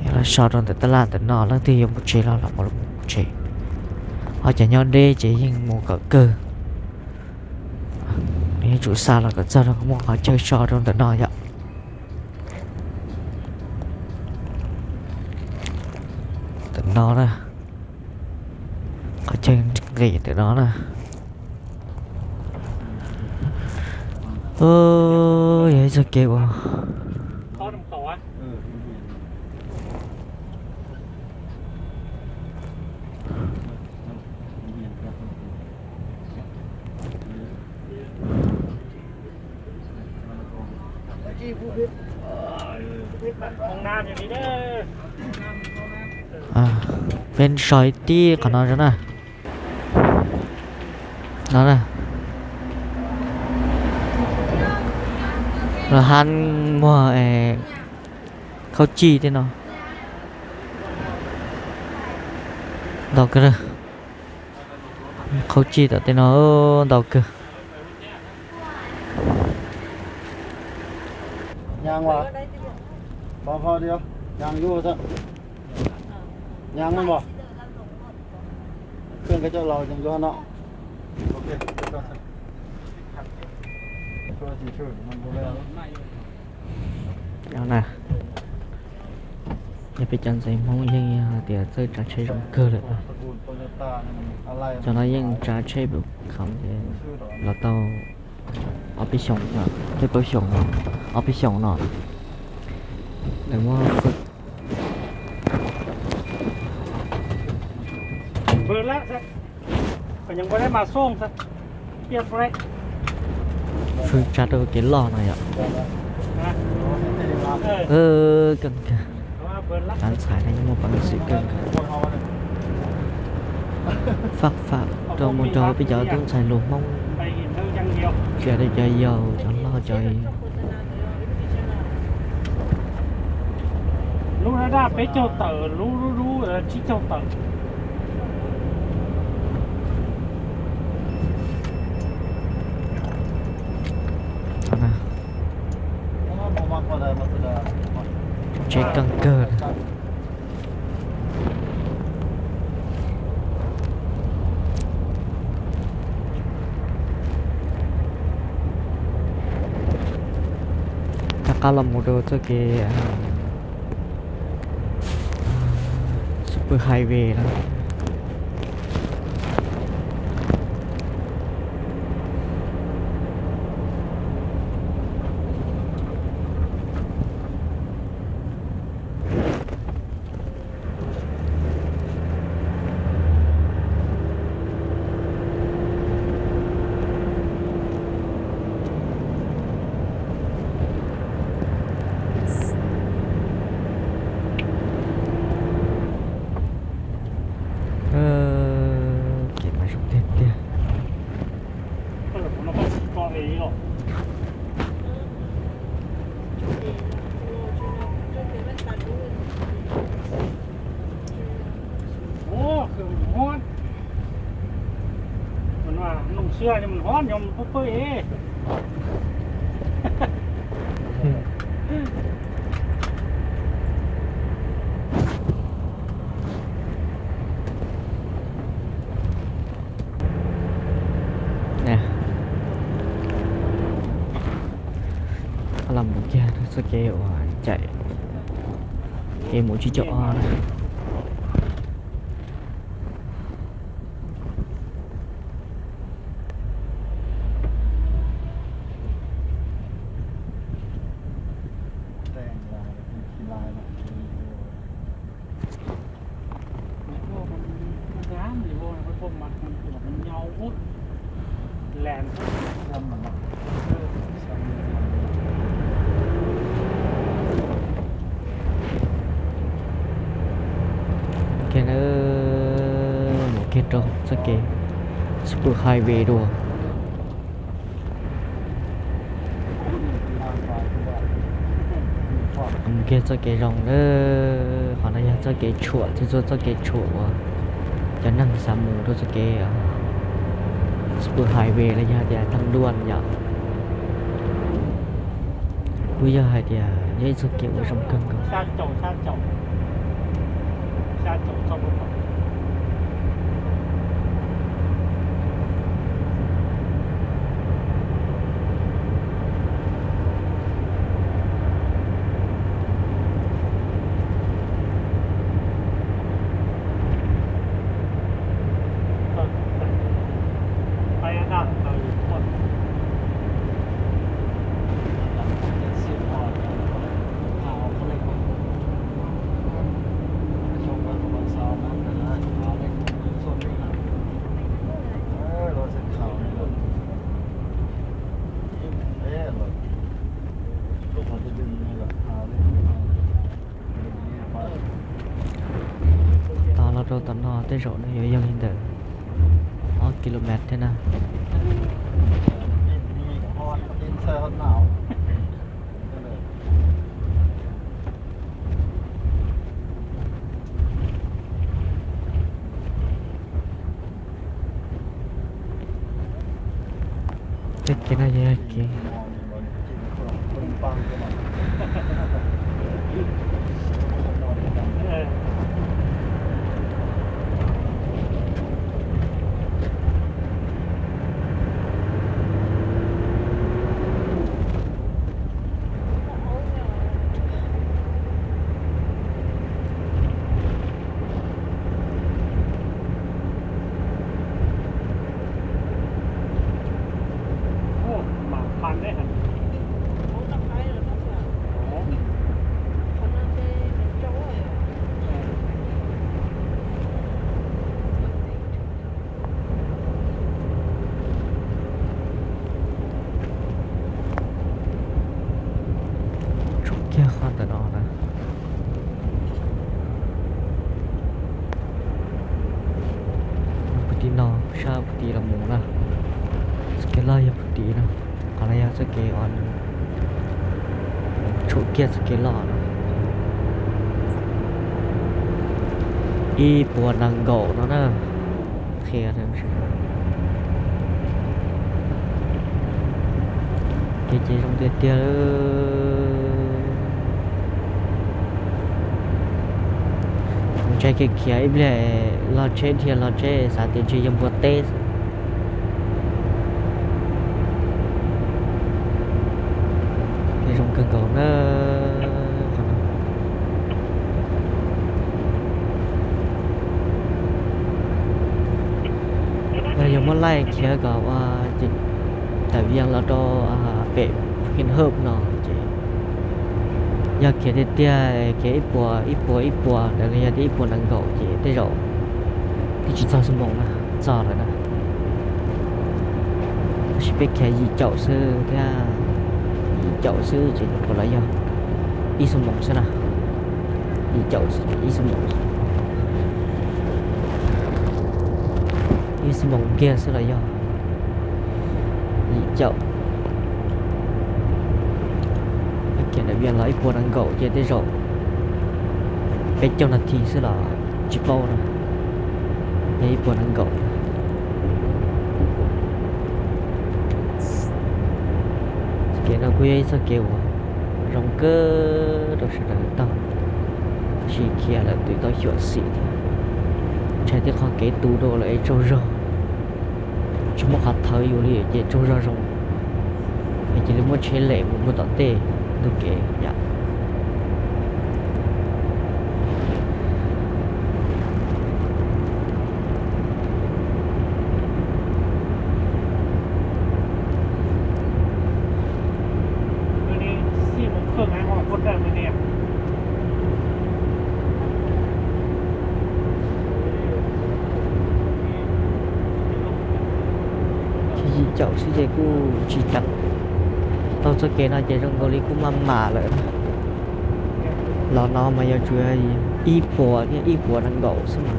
Yog lawv so rau ntawm tab laj ntawm no, leej twg yuav mus tsev los los mus tsev. Ho cov nyob deb ces yeej mus kom kawg. Yeej tsum xa los kom txog rau muaj qhov chaw so rau ntawm no yom. Ntawm no na, qhov chaw nqis ntawm no na. Yog ib txoj kev uas Peb so ib tib qhov no na. No na, lawv hab muag khaub cij tej no ntau kawg. Khaub cij tom tej no ntau kawg. Yog peb cov ntxhais Hmoob yeej yog tias txawj tsav tsheb zoo kawg lawm. Cov no yeej tsav tsheb pem khoom los tau ob peb xyoos, peb plaub xyoos, ob peb xyoos no. Lawv muab fwj tsa rau kev loj no yom. Keej kawg, cov ntxhais no yeej muaj peev xwm keej kawg. Faj faj rau mus rau peb cov tub ntxhais hluas Hmoob, tsis hais rau cov yau cov hlob cov. Lub daj peb caug tawm, lub lub lub tsib caug tawm. Tsheb keej kawg. Rov qab los mus rau txoj kev super highway no. Kev mas zoo tiag tiag. Los mus kiag txoj kev uas caij kev mus tsib caug ob na. Kiag rau txoj kev super highway dua. Mus kiag txoj kev zoo lawm, qhov no yog txoj kev tshuam, txhua txhua txoj kev tshuam uas cov neeg xav mus rau txoj kev super highway los yog tias thaj duaj yom. Kuj yog hais tias yog ib txoj kev uas zoo kawg nkaus. Tos los rau tom no tej zaum nws yuav yog li ntawm ob kilomev thiab na. Tej kev no yog kev Tsuas kiag qhov ntawm no na. Puag tim no sab puag tim los mus na. Txoj kev loj yog puag tim no. Qhov no yog txoj kev uas tshuam kiag txoj kev loj no. Ib puas nees nkaum no na. Qhia kev ces zoo tiag tiag. Ntshai kev khiav ib pliag los tsheb dhia los tsheb xav tias ntshe yog npua teb xwb. Kev zoo kawg nkaus na. Yog muab laij khiav kom ua tawm yees los rau pem Phuket Hub no ces yog khiav tiag tiag khiav ib puas ib puas ib puas ntawd los yog tias ib puas nees nkaum ces tej zaum twb tsis txog xuab moos na, txog lawm na. Tab sis peb khiav yim caum xwb thiab, yim caum xwb ces puas los yog ib xuab moos xwb na. Yim caum xwb ces ib xuab moos, ib xuab moos kiag xwb los yog yim caum. Khiav daim vias los ib puas nees nkaum ces tej zaum peb caug nas this xwb los tsis paub no. Yog ib puas nees nkaum. Kev no kuj yog ib txoj kev uas zoo kawg rau sawv daws taug, tab sis khiav lawm twb tau xyuam xim thiab. Ntshai tej qhov kev tu rau lawm es tsaug zog, tsis muaj qhov thawv yus li ces tsaug zog zoo, es cia li muab tsheb lem mus rau tom tej ntug kev yom. Yim caum xwb ces kuj tsis kam. Taug txoj kev no ces zoo nkaus li kuj maj mam lawm. Los no mas yog tsuas ib puas thiab ib puas nees nkaum xwb mas.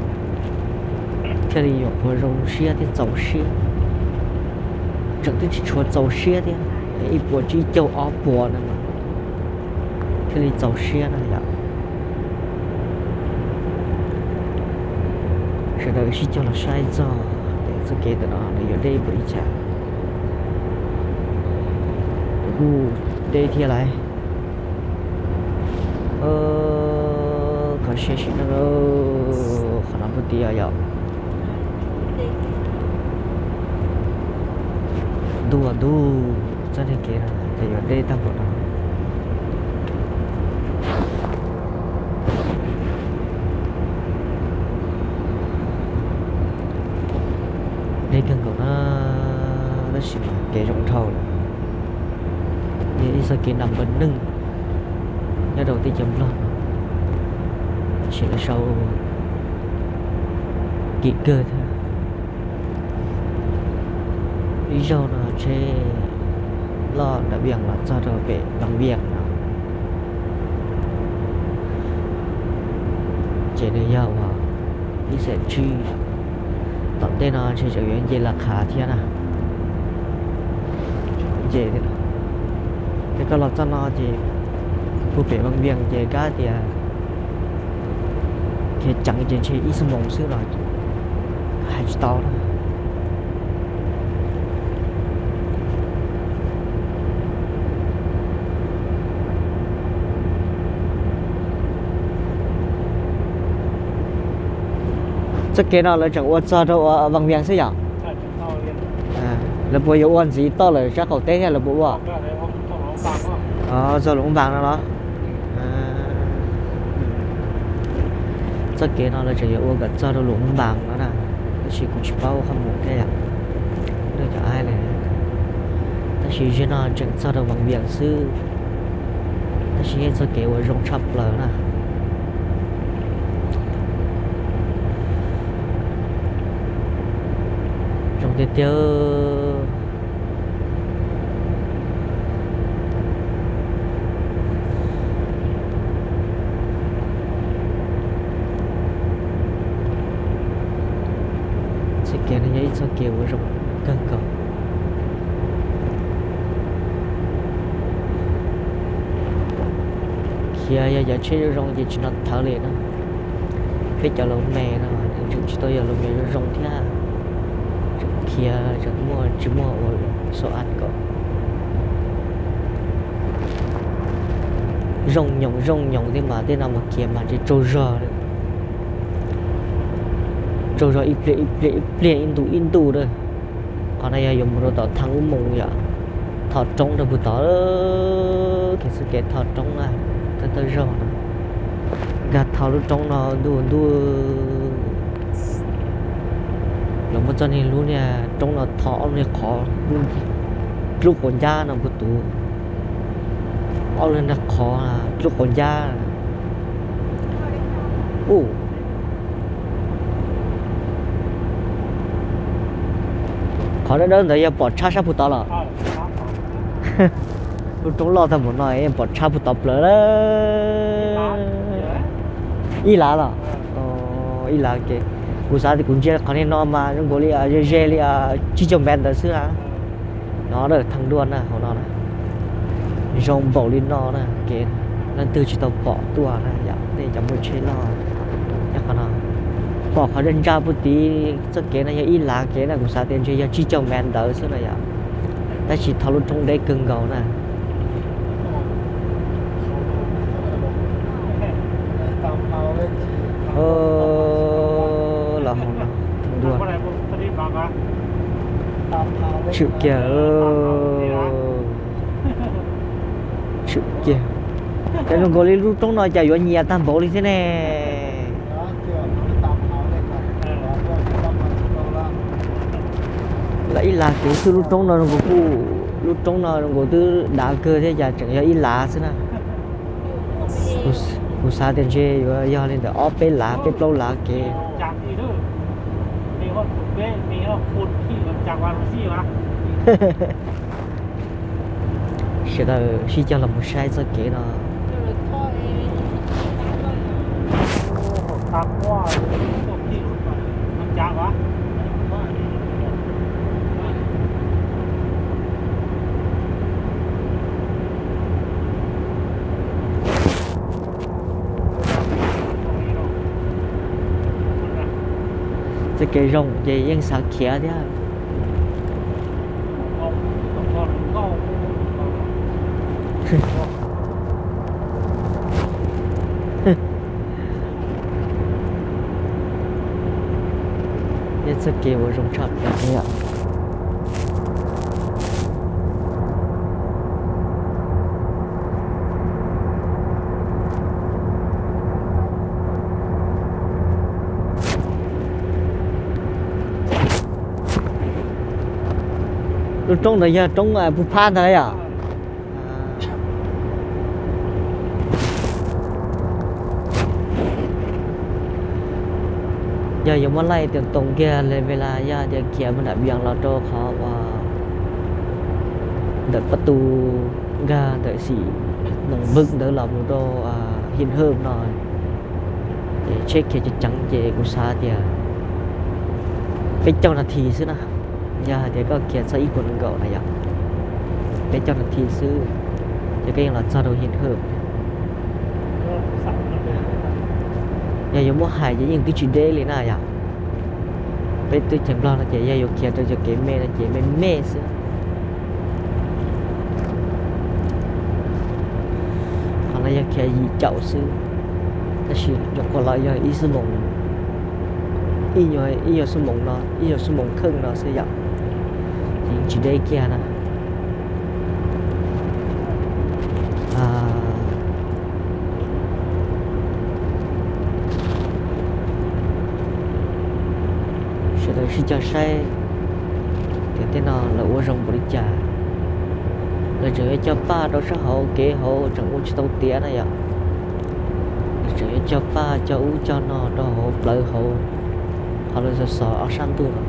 thiaj li yuav qhuav zoo siab thiab txaus siab. Tseem twb tsis tshua txaus siab thiab, ib puas tsib caug ob puas no mas thiaj li txaus siab no yom. Sawv daws sib cog los saib txog txoj kev ntawm no nws yuav deb npaum li cas. Kuj deb thiab lauj. Kho siab sim neej, qhov no puag tid yom. Ntuj ntuj, txoj niag kev no ces yuav deb tag npaum no. Deb kawg nkaus na, tab sis mas kev zoo dhau lawm. Yog ib txoj kev nram npawg neeg nyob rau teb chaws Nplog no, tab sis lawv sau kim kawg thiab. Ib zaug no tsheb loj nram Vias los txog rau pem Vaj Vias no, ces nws yog uas ib xees tsib. Tom ntej no ntshe tseem yuav nce las qhav thiab na. Nce thiab. Ces koj los txog no ces puag pem Vaj Vias ces kab tias khiav ceev ces ntshe ib xuab moos xwb los hais tsis tau na. Txoj kev no lawv tseem ua txog rau Vaj Vias xwb yom? Lawv puas yuav ua ntxiv toj lawm sab qaum teb thiab lawv puas ua? Txog Luam Npas no los? Txoj kev no lawv tseem yuav ua kom txog rau Luam Npas no na, tab sis kuv tsis paub qhov mus thiab yom. Nws cov aib li, tab sis ziag no tseem txog rau Vaj Vias xwb. Tab sis yog txoj kev uas zoo tshaj plaws na. Zoo tiag tiag. Txoj kev no yog ib txoj kev uas zoo kawg nkaus. Khiav yog cov tsheb zoo zoo ces tsis hnov thawv li na. Peb cov laus me no nws tseem tsis tau yog laus me zoo zoo thiab, tseem khiav tseem muaj tsis muaj ua xo as kom zoo nyoos zoo nyoos thiab mas tej no mas khiav mas tsis tsaug zog li. Tsaug zog ib pliag ib pliag ib pliag ib ntu ib ntu na. Qhov no yog yuav mus rau tom thaj ub mus yom, tho roob rau puag tod, kev xwb kev tho roob na, thawj thawj zaug no. Nkag tho lub roob no ntuj ntuj, lawv muab txoj niag lub niag roob no tho ob niag qhov, dlub quav ncab no puag tus, ob niag qhov dlub quav ncab. U, qhov dawb dawb ntawd yog pom tshab sab puag tod los? Lub roob loj tag npaum no pom tshab puag tod plaws lawm. Ib lav los? Ib lav ke. Kuv xav tias kuv ntsia qhov niag no mas zoo nkaus li ze ze li tsib caug mev ntawd xwb na. No thaj duaj na hauv no na. Zoo npaum li no na kev, leej twg tsis tau pom tuaj na yom, nej cov muaj tsheb loj nyob qhov no. Pom qhov ntsa ntsa puag tid txoj kev no yog ib lav kev na, kuv xav tias ntshe yog tsib caug mev ntawd xwb na yom. Tab sis tho lub roob deb kawg nkaus na. Los hauv no dua. Tshwm kiag, tshwm kiag. Cas zoo nkaus li lub roob no cas yuav nyias tag npaum li thiab ne? Lam ib lav kev xwb lub roob no zoo nkaus kuj, lub roob no zoo nkaus twb dav kawg thiab cas tseem yog ib lav xwb na. Kuv xav tias ntshe yuav yog li ntawm ob peb lav peb plaub lav kev. Sawv daws sib cog los mus saib txoj kev no. Txoj kev zoo ces yeej xav khiav thiab. Yog txoj kev uas zoo tshaj plaws li yom. Lub roob ntawd yog roob Pub Phab ntag yom. Yog yuav muab laij tias toos kiag li Velas yog tias khiav mus nram Vias los rau qhov uas ntawm Pab Tus nkag ntawm Xim Noos Npwm ntawd los mus rau Him Hawm no, ces tsheb khiav ceev ceev ces kuv xav tias peb caug nas this xwb na. Yog hais tias koj khiav txog ib puas nees nkaum na yom, peb caug nas this xwb ces koj yeej los txog rau Him Hawm. Yog yuav muab hais ces yeej twb tsis deb li na yom. Peb teb chaws Nplog no ces yog yuav khiav rau cov kev me no ces me me xwb. Qhov no yog khiav yim caum xwb, tab sis nyuam qhuav los yog ib xuab moos, ib nyuag xuab moos no, ib nyuag xuab moos kheej no xwb yom, ces yeej tsis deb kiag na. Sawv daws sib cog saib tias tej no lawv ua zoo npaum li cas. Lawv tseem yuav cog paj rau sab hauv kev hauv tseem ua tsis tau tiav na yom. Lawv tseem yuav cog paj cog ub cog no rau hauv plawv hauv qhov lawv xov xov ob sab ntuj no.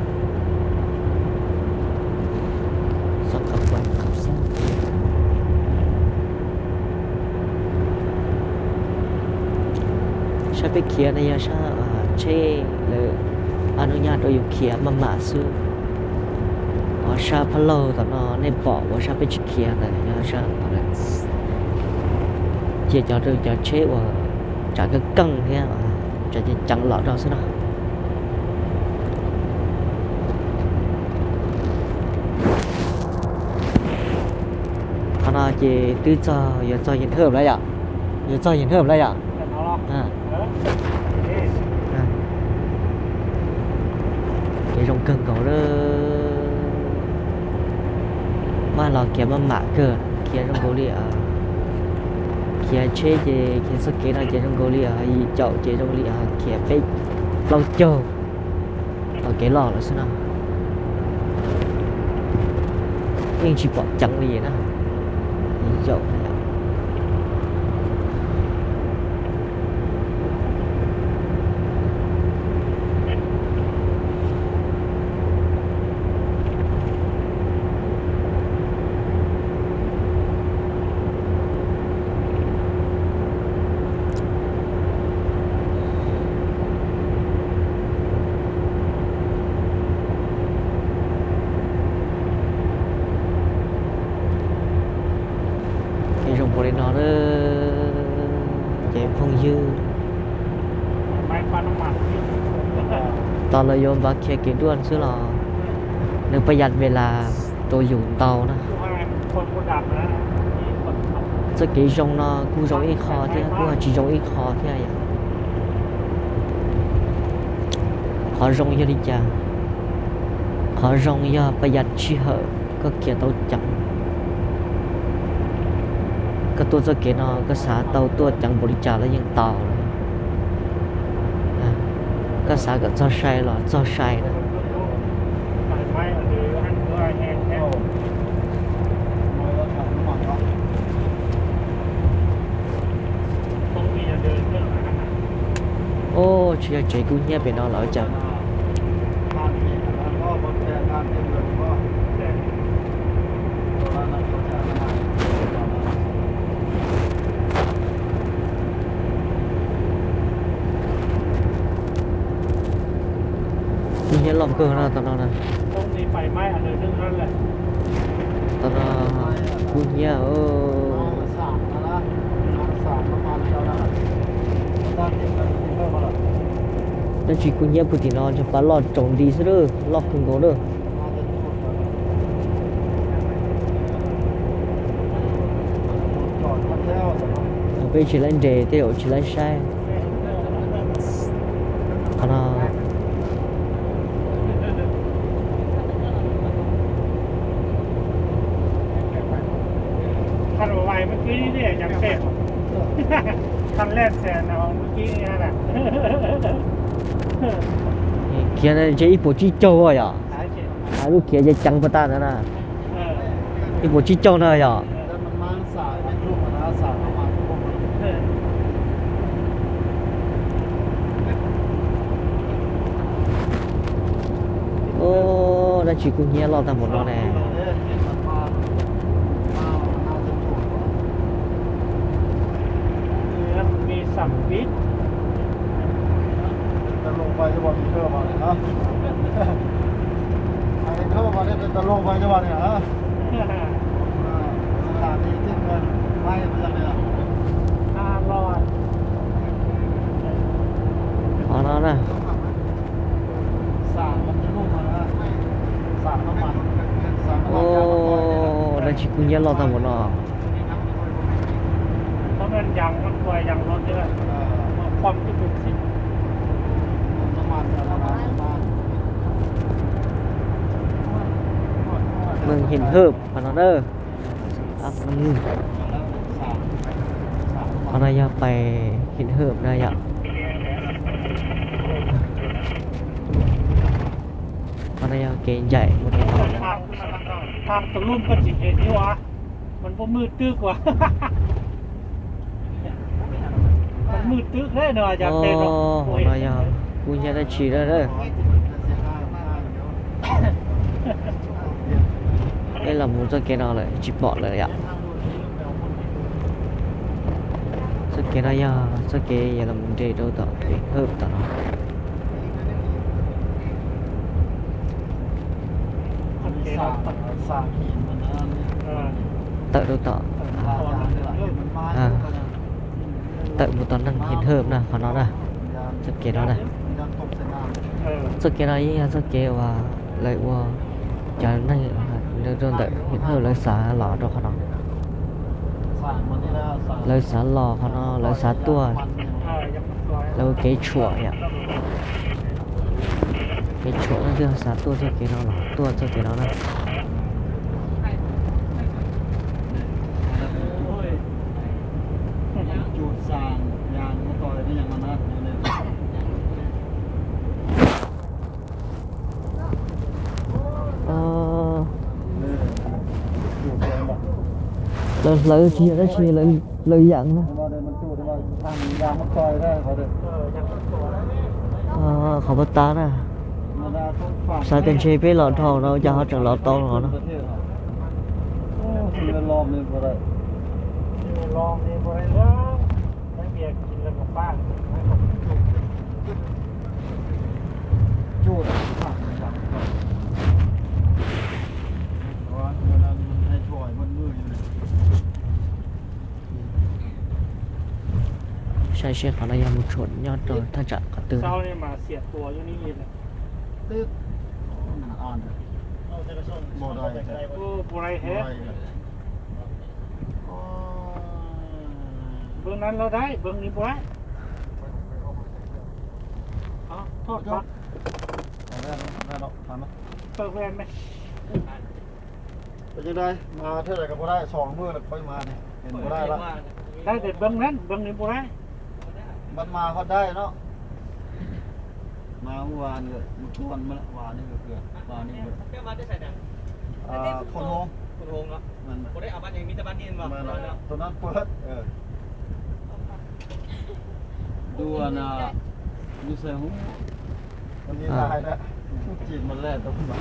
Sab peb khiav no yog sab tsheb lawv a nub nyab rau yus khiav maj mam xwb. Ho sab phab laug tom no nej pom uas sab peb tsis khiav ntawd yog sab cia cov rau cov tsheb uas tsav keej keej thiab tsav ceev ceev los rau xwb no. Qhov no ces twb txog, yuav txog Yeeb Hawm lawm yom, yuav txog Yeeb Hawm lawm yom. Kev zoo kawg nkaus lawm. Maj los khiav maj mam kawg, khiav zoo nkaus li, khiav tsheb ces khiav txoj kev no ces zoo nkaus li yim caum ces zoo li khiav peb plaub caug los kev loj lawm xwb no. Yeej tsis pom ceev li na. Yim caum. Ces zoo npaum li no na, ces phooj ywg, tos lawv yuav npav khiav kev duaj xwb los nws pab yas ve las rau yus ntau na. Txoj kev zoo no kuj zoo ib qho thiab kuj tsis zoo ib qho thiab. Qhov zoo yog li cas? Qhov zoo yog pab yas sij hawm koj khiav tau ceev. Koj tuaj txoj kev no koj xav tau tuaj ceev npaum li cas los yeej tau. Koj xav kom txog sai los txog sai na. Ub, tsis yog tsev kub hnyiab pem no lawm cas. Kub hnyiab loj kawg no tom no na. Tom no kub hnyiab. Dab tsi kub hnyiab puag tim no, cov pas loj tsaus nti xwb lawm, loj kawg nkaus lawm. Peb tsis laib nres tej zaum tsis laib saib. Qhov no khiav ntshe ib puas tsib caug yom. Lub khiav ceev ceev puag ta ntawd na, ib puas tsib caug na yom. Dab tsi kub hnyiab loj tag npaum no ne. Qhov no na. Dab tsi kub hnyiab loj tag npaum no. Mus Him Hwm qhov no na. Qhov no yog pais Him Hwm na yom. Qhov no yog kev ncaim mus rau tod. Hauv no yog kub hnyiab dab tsi na. Peb los mus txoj kev no lawm tsis pom lawm yom. Txoj kev no yog txoj kev yuav los mus nres rau tom Him Hwm tom no. Tawm rau tom, tawm mus tom neeg Him Hwm na qhov no na. Txoj kev no na. Txoj kev no yeej yog txoj kev uas lawv ua, cov neeg rau ntawm Him Hwm lawv xav los rau qhov no. Lawv xav los qhov no, lawv xav tuaj, lawv ua kev tshuam yom. Kev tshuam leej twg xav tuaj txoj kev no los tuaj txoj kev no na. Lawv hlawv tsis yog dab tsi, lawv yam na. Qhov pab tab na. Xav tias ntshe peb los dhau no cas ho tseem los tau no na. Saib seb qhov no yog mus tshuam nyob rau thaj tsam qhov twg. Ua li ntawd mas thiaj li kom pab dai, xyoo muaj li pab mas ne, pab dai lawm. Dai ces pab nan, pab li pab dai. Mas mas ho dai no. Mas ua li mus tuaj mas ua li ua li. Thôn Hùng. Thôn Hùng hả? Ủa đấy ở ban này, mình ta ban này mà. Thôn An Phước. Dua na, dua xe hũ. Chỉ mà lẹ tao mà.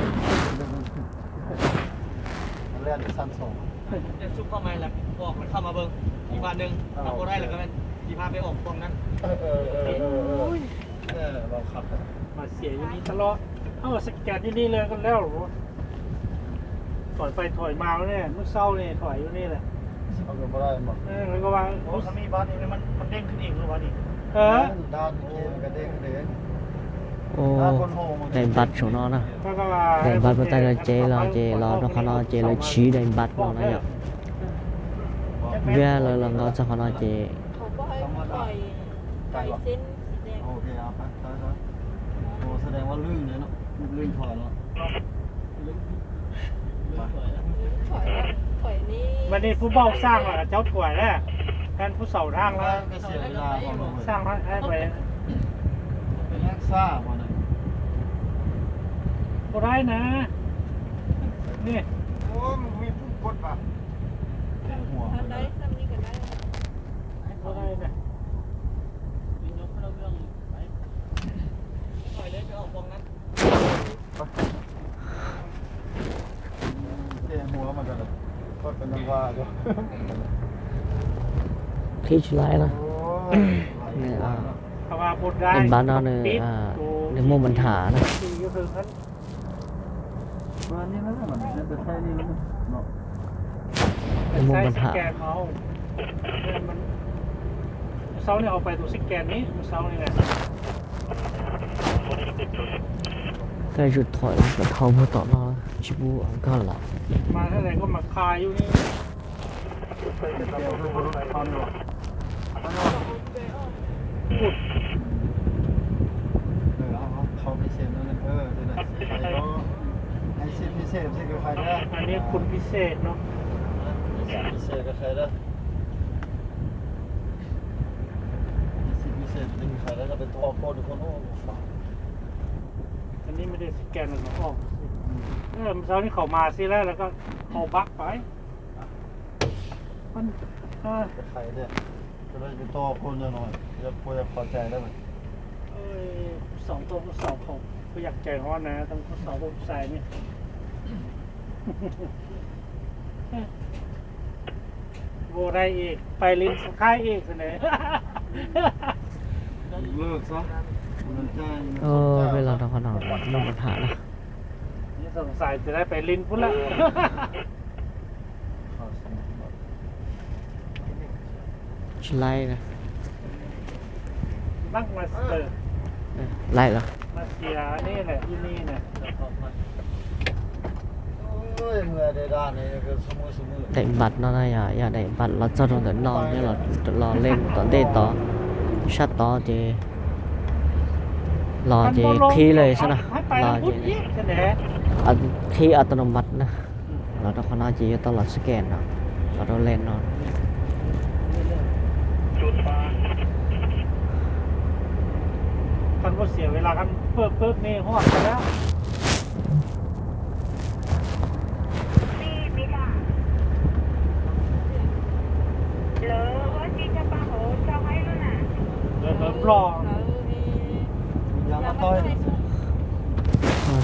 Lẹ để săn sổ. Xung phong này là bỏ con không mà bưng. Chỉ ban đừng, à, cô đây là cái bên. Chỉ ban bên ổng phòng năng. Ui. มาเสียอยู่นี่ตลอด เอาสแกนอยู่นี่เลยก็แล้วหรอ ถอยไปถอยมาเนี่ย เมื่อเช้านี่ถอยอยู่นี่แหละ เอาก็บ่ได้บ่ เออ แล้วก็ว่า โอ้ ถ้ามีบัตรนี่มัน มันเด้งขึ้นเองหรือวะนี่ เออ ด้านเกมมันก็เด้งขึ้นเอง Daim npav saum no na. Daim npav puag ta lawv cev los ces los rau qhov no ces lawv siv daim npav no na yom. Vim lawv los nkaus txog qhov no ces Mas nej pub npauj xaj los cov thuam na, kan pub xaum dhang los xaj, pub dai na. Ni, pub dai na. Qhib tsis laib na. Daim npav no nws, nws muaj npa nham na. Nws muaj npa nham. Koj yuav tsum thom kom dhau puag tom no tsis pub nkag lawm. Anv ni khun pis xej no. Anv ni me de xi kas no. Mus sau ni qhov mas xij lawm los koj hau npab pais. Kuv xav tau kuv xav tau kuv xav tau kuv yam cai hov na, tau kuv xav tau kuv xav ni. Vô đây ig, pais lin skhaj ig xwb ne. Peb los rau qhov no muaj npa nham na. Xav tsis tau pais lin pub lawm. Tsis laib na. Laib los? Daim npav no na yog, yog daim npav los txog rau ntawm no nyob los, los leej tom ntej tod, sab tod ces los ces qhib li xwb na, los ces qhib a tau npav na, los rau qhov no ces yuav tau los scan no, los rau leej no.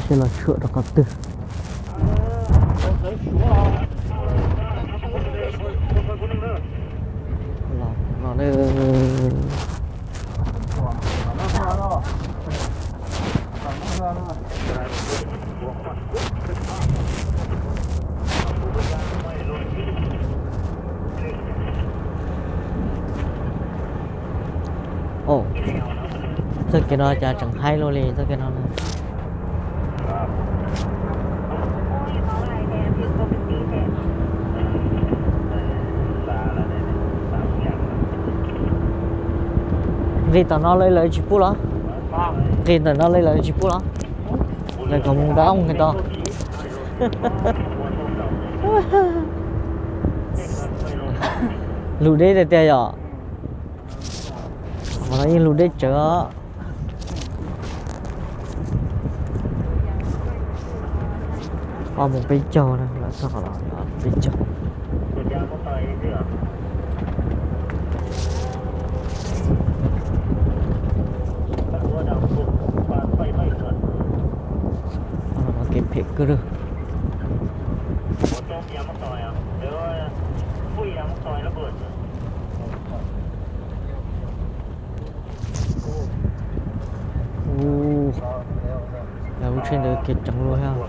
Seb los tshuam rau qhov twg. Los no. Txoj kev no cas tseem haib luaj li txoj kev no. Nqis tom no li lawv tsis pub los? Nqis ntawm no li lawv tsis pub los? Lawv kom mus nqa nqis tod. Lus deb tiag tiag yom. Qhov no yeej lus deb tsawv os. Ob moos peb caug na, lawv txog qhov no peb caug. Kev phem kawg li. Ub, lawv lub tsheb ntawd kev tseev luaj thiab.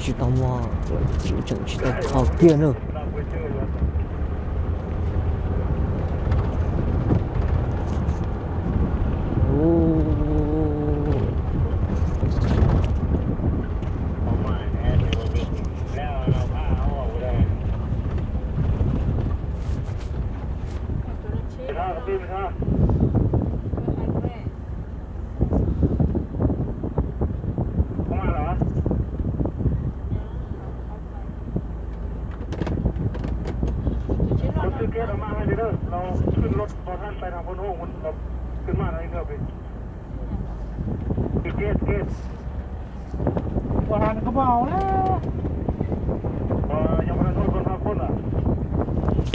Tsis tau muag, tseem tsis tau kho kiag na. Ua hais nws koj pom na.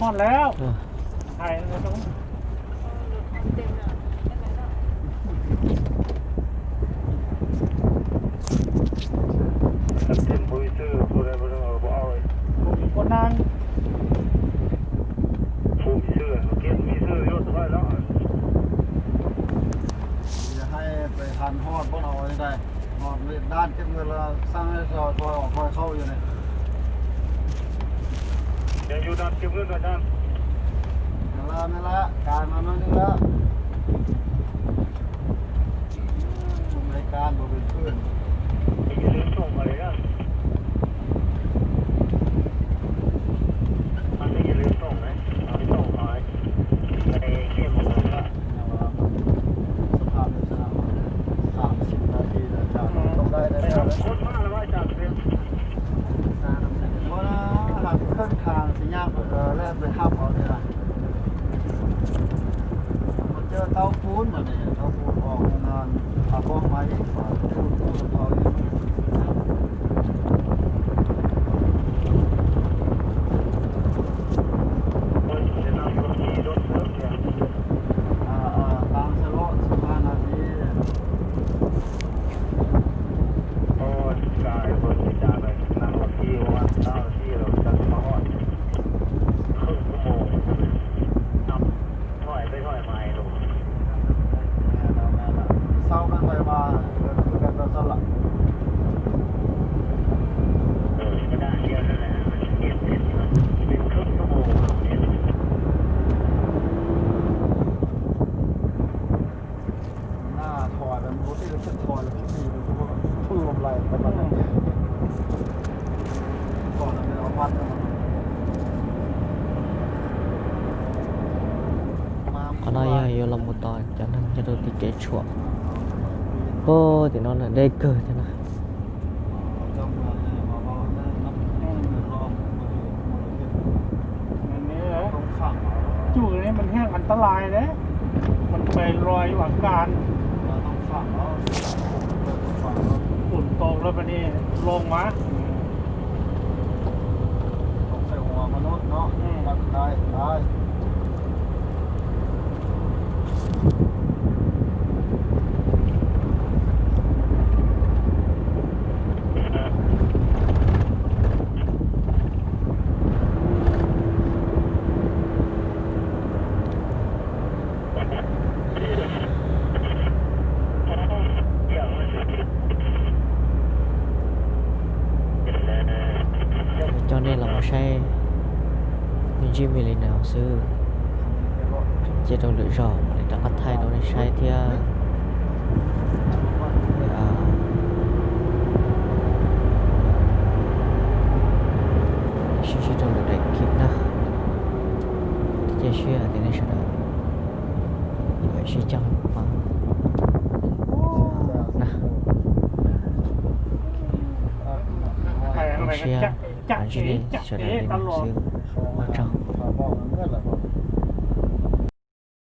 Hos lawm. Hais ua neeg. Hais pem han hod pab no li ntawd, hod lwm dab kiab nws los xab rau thoj qhov hauj yus ne. Nws lawm, nws lawm, kas mas no nws lawm. Tus Amelikas nkaus pem pw. Ua hab khab khang tsis nyab lawm pem hab os. Mus caw tau pub mas ne, tau pub os, a pom mas ib pas tub tub tau ib. Tav xwb los tsis pab nas this. Sau koj nqe mas, koj sau lawm. Na thov lawv mus ua tij lawv tsis thov lawv tsis txi lawv kuj lom lais tas tas. Qhov no yog yuav los mus tos cov neeg nyob rau tim kev tshuam. Puag tim no na deb kawg thiab na. Cuj li mas heej อันตราย na, mas pem los yuav kas. Tus tau lawm pem no los mas. Coj nej los mus saib me ntsis me li no xwb, cia rau lwm zaus mam li rov qab thaij rau nej saib thiab. Sib ntsib rau lwm daim clip na. Cia siab tias nej sawv daws yuav sib cog pab na. Zoo siab ntsib nej sawv daws li no xwb, ua tsaug.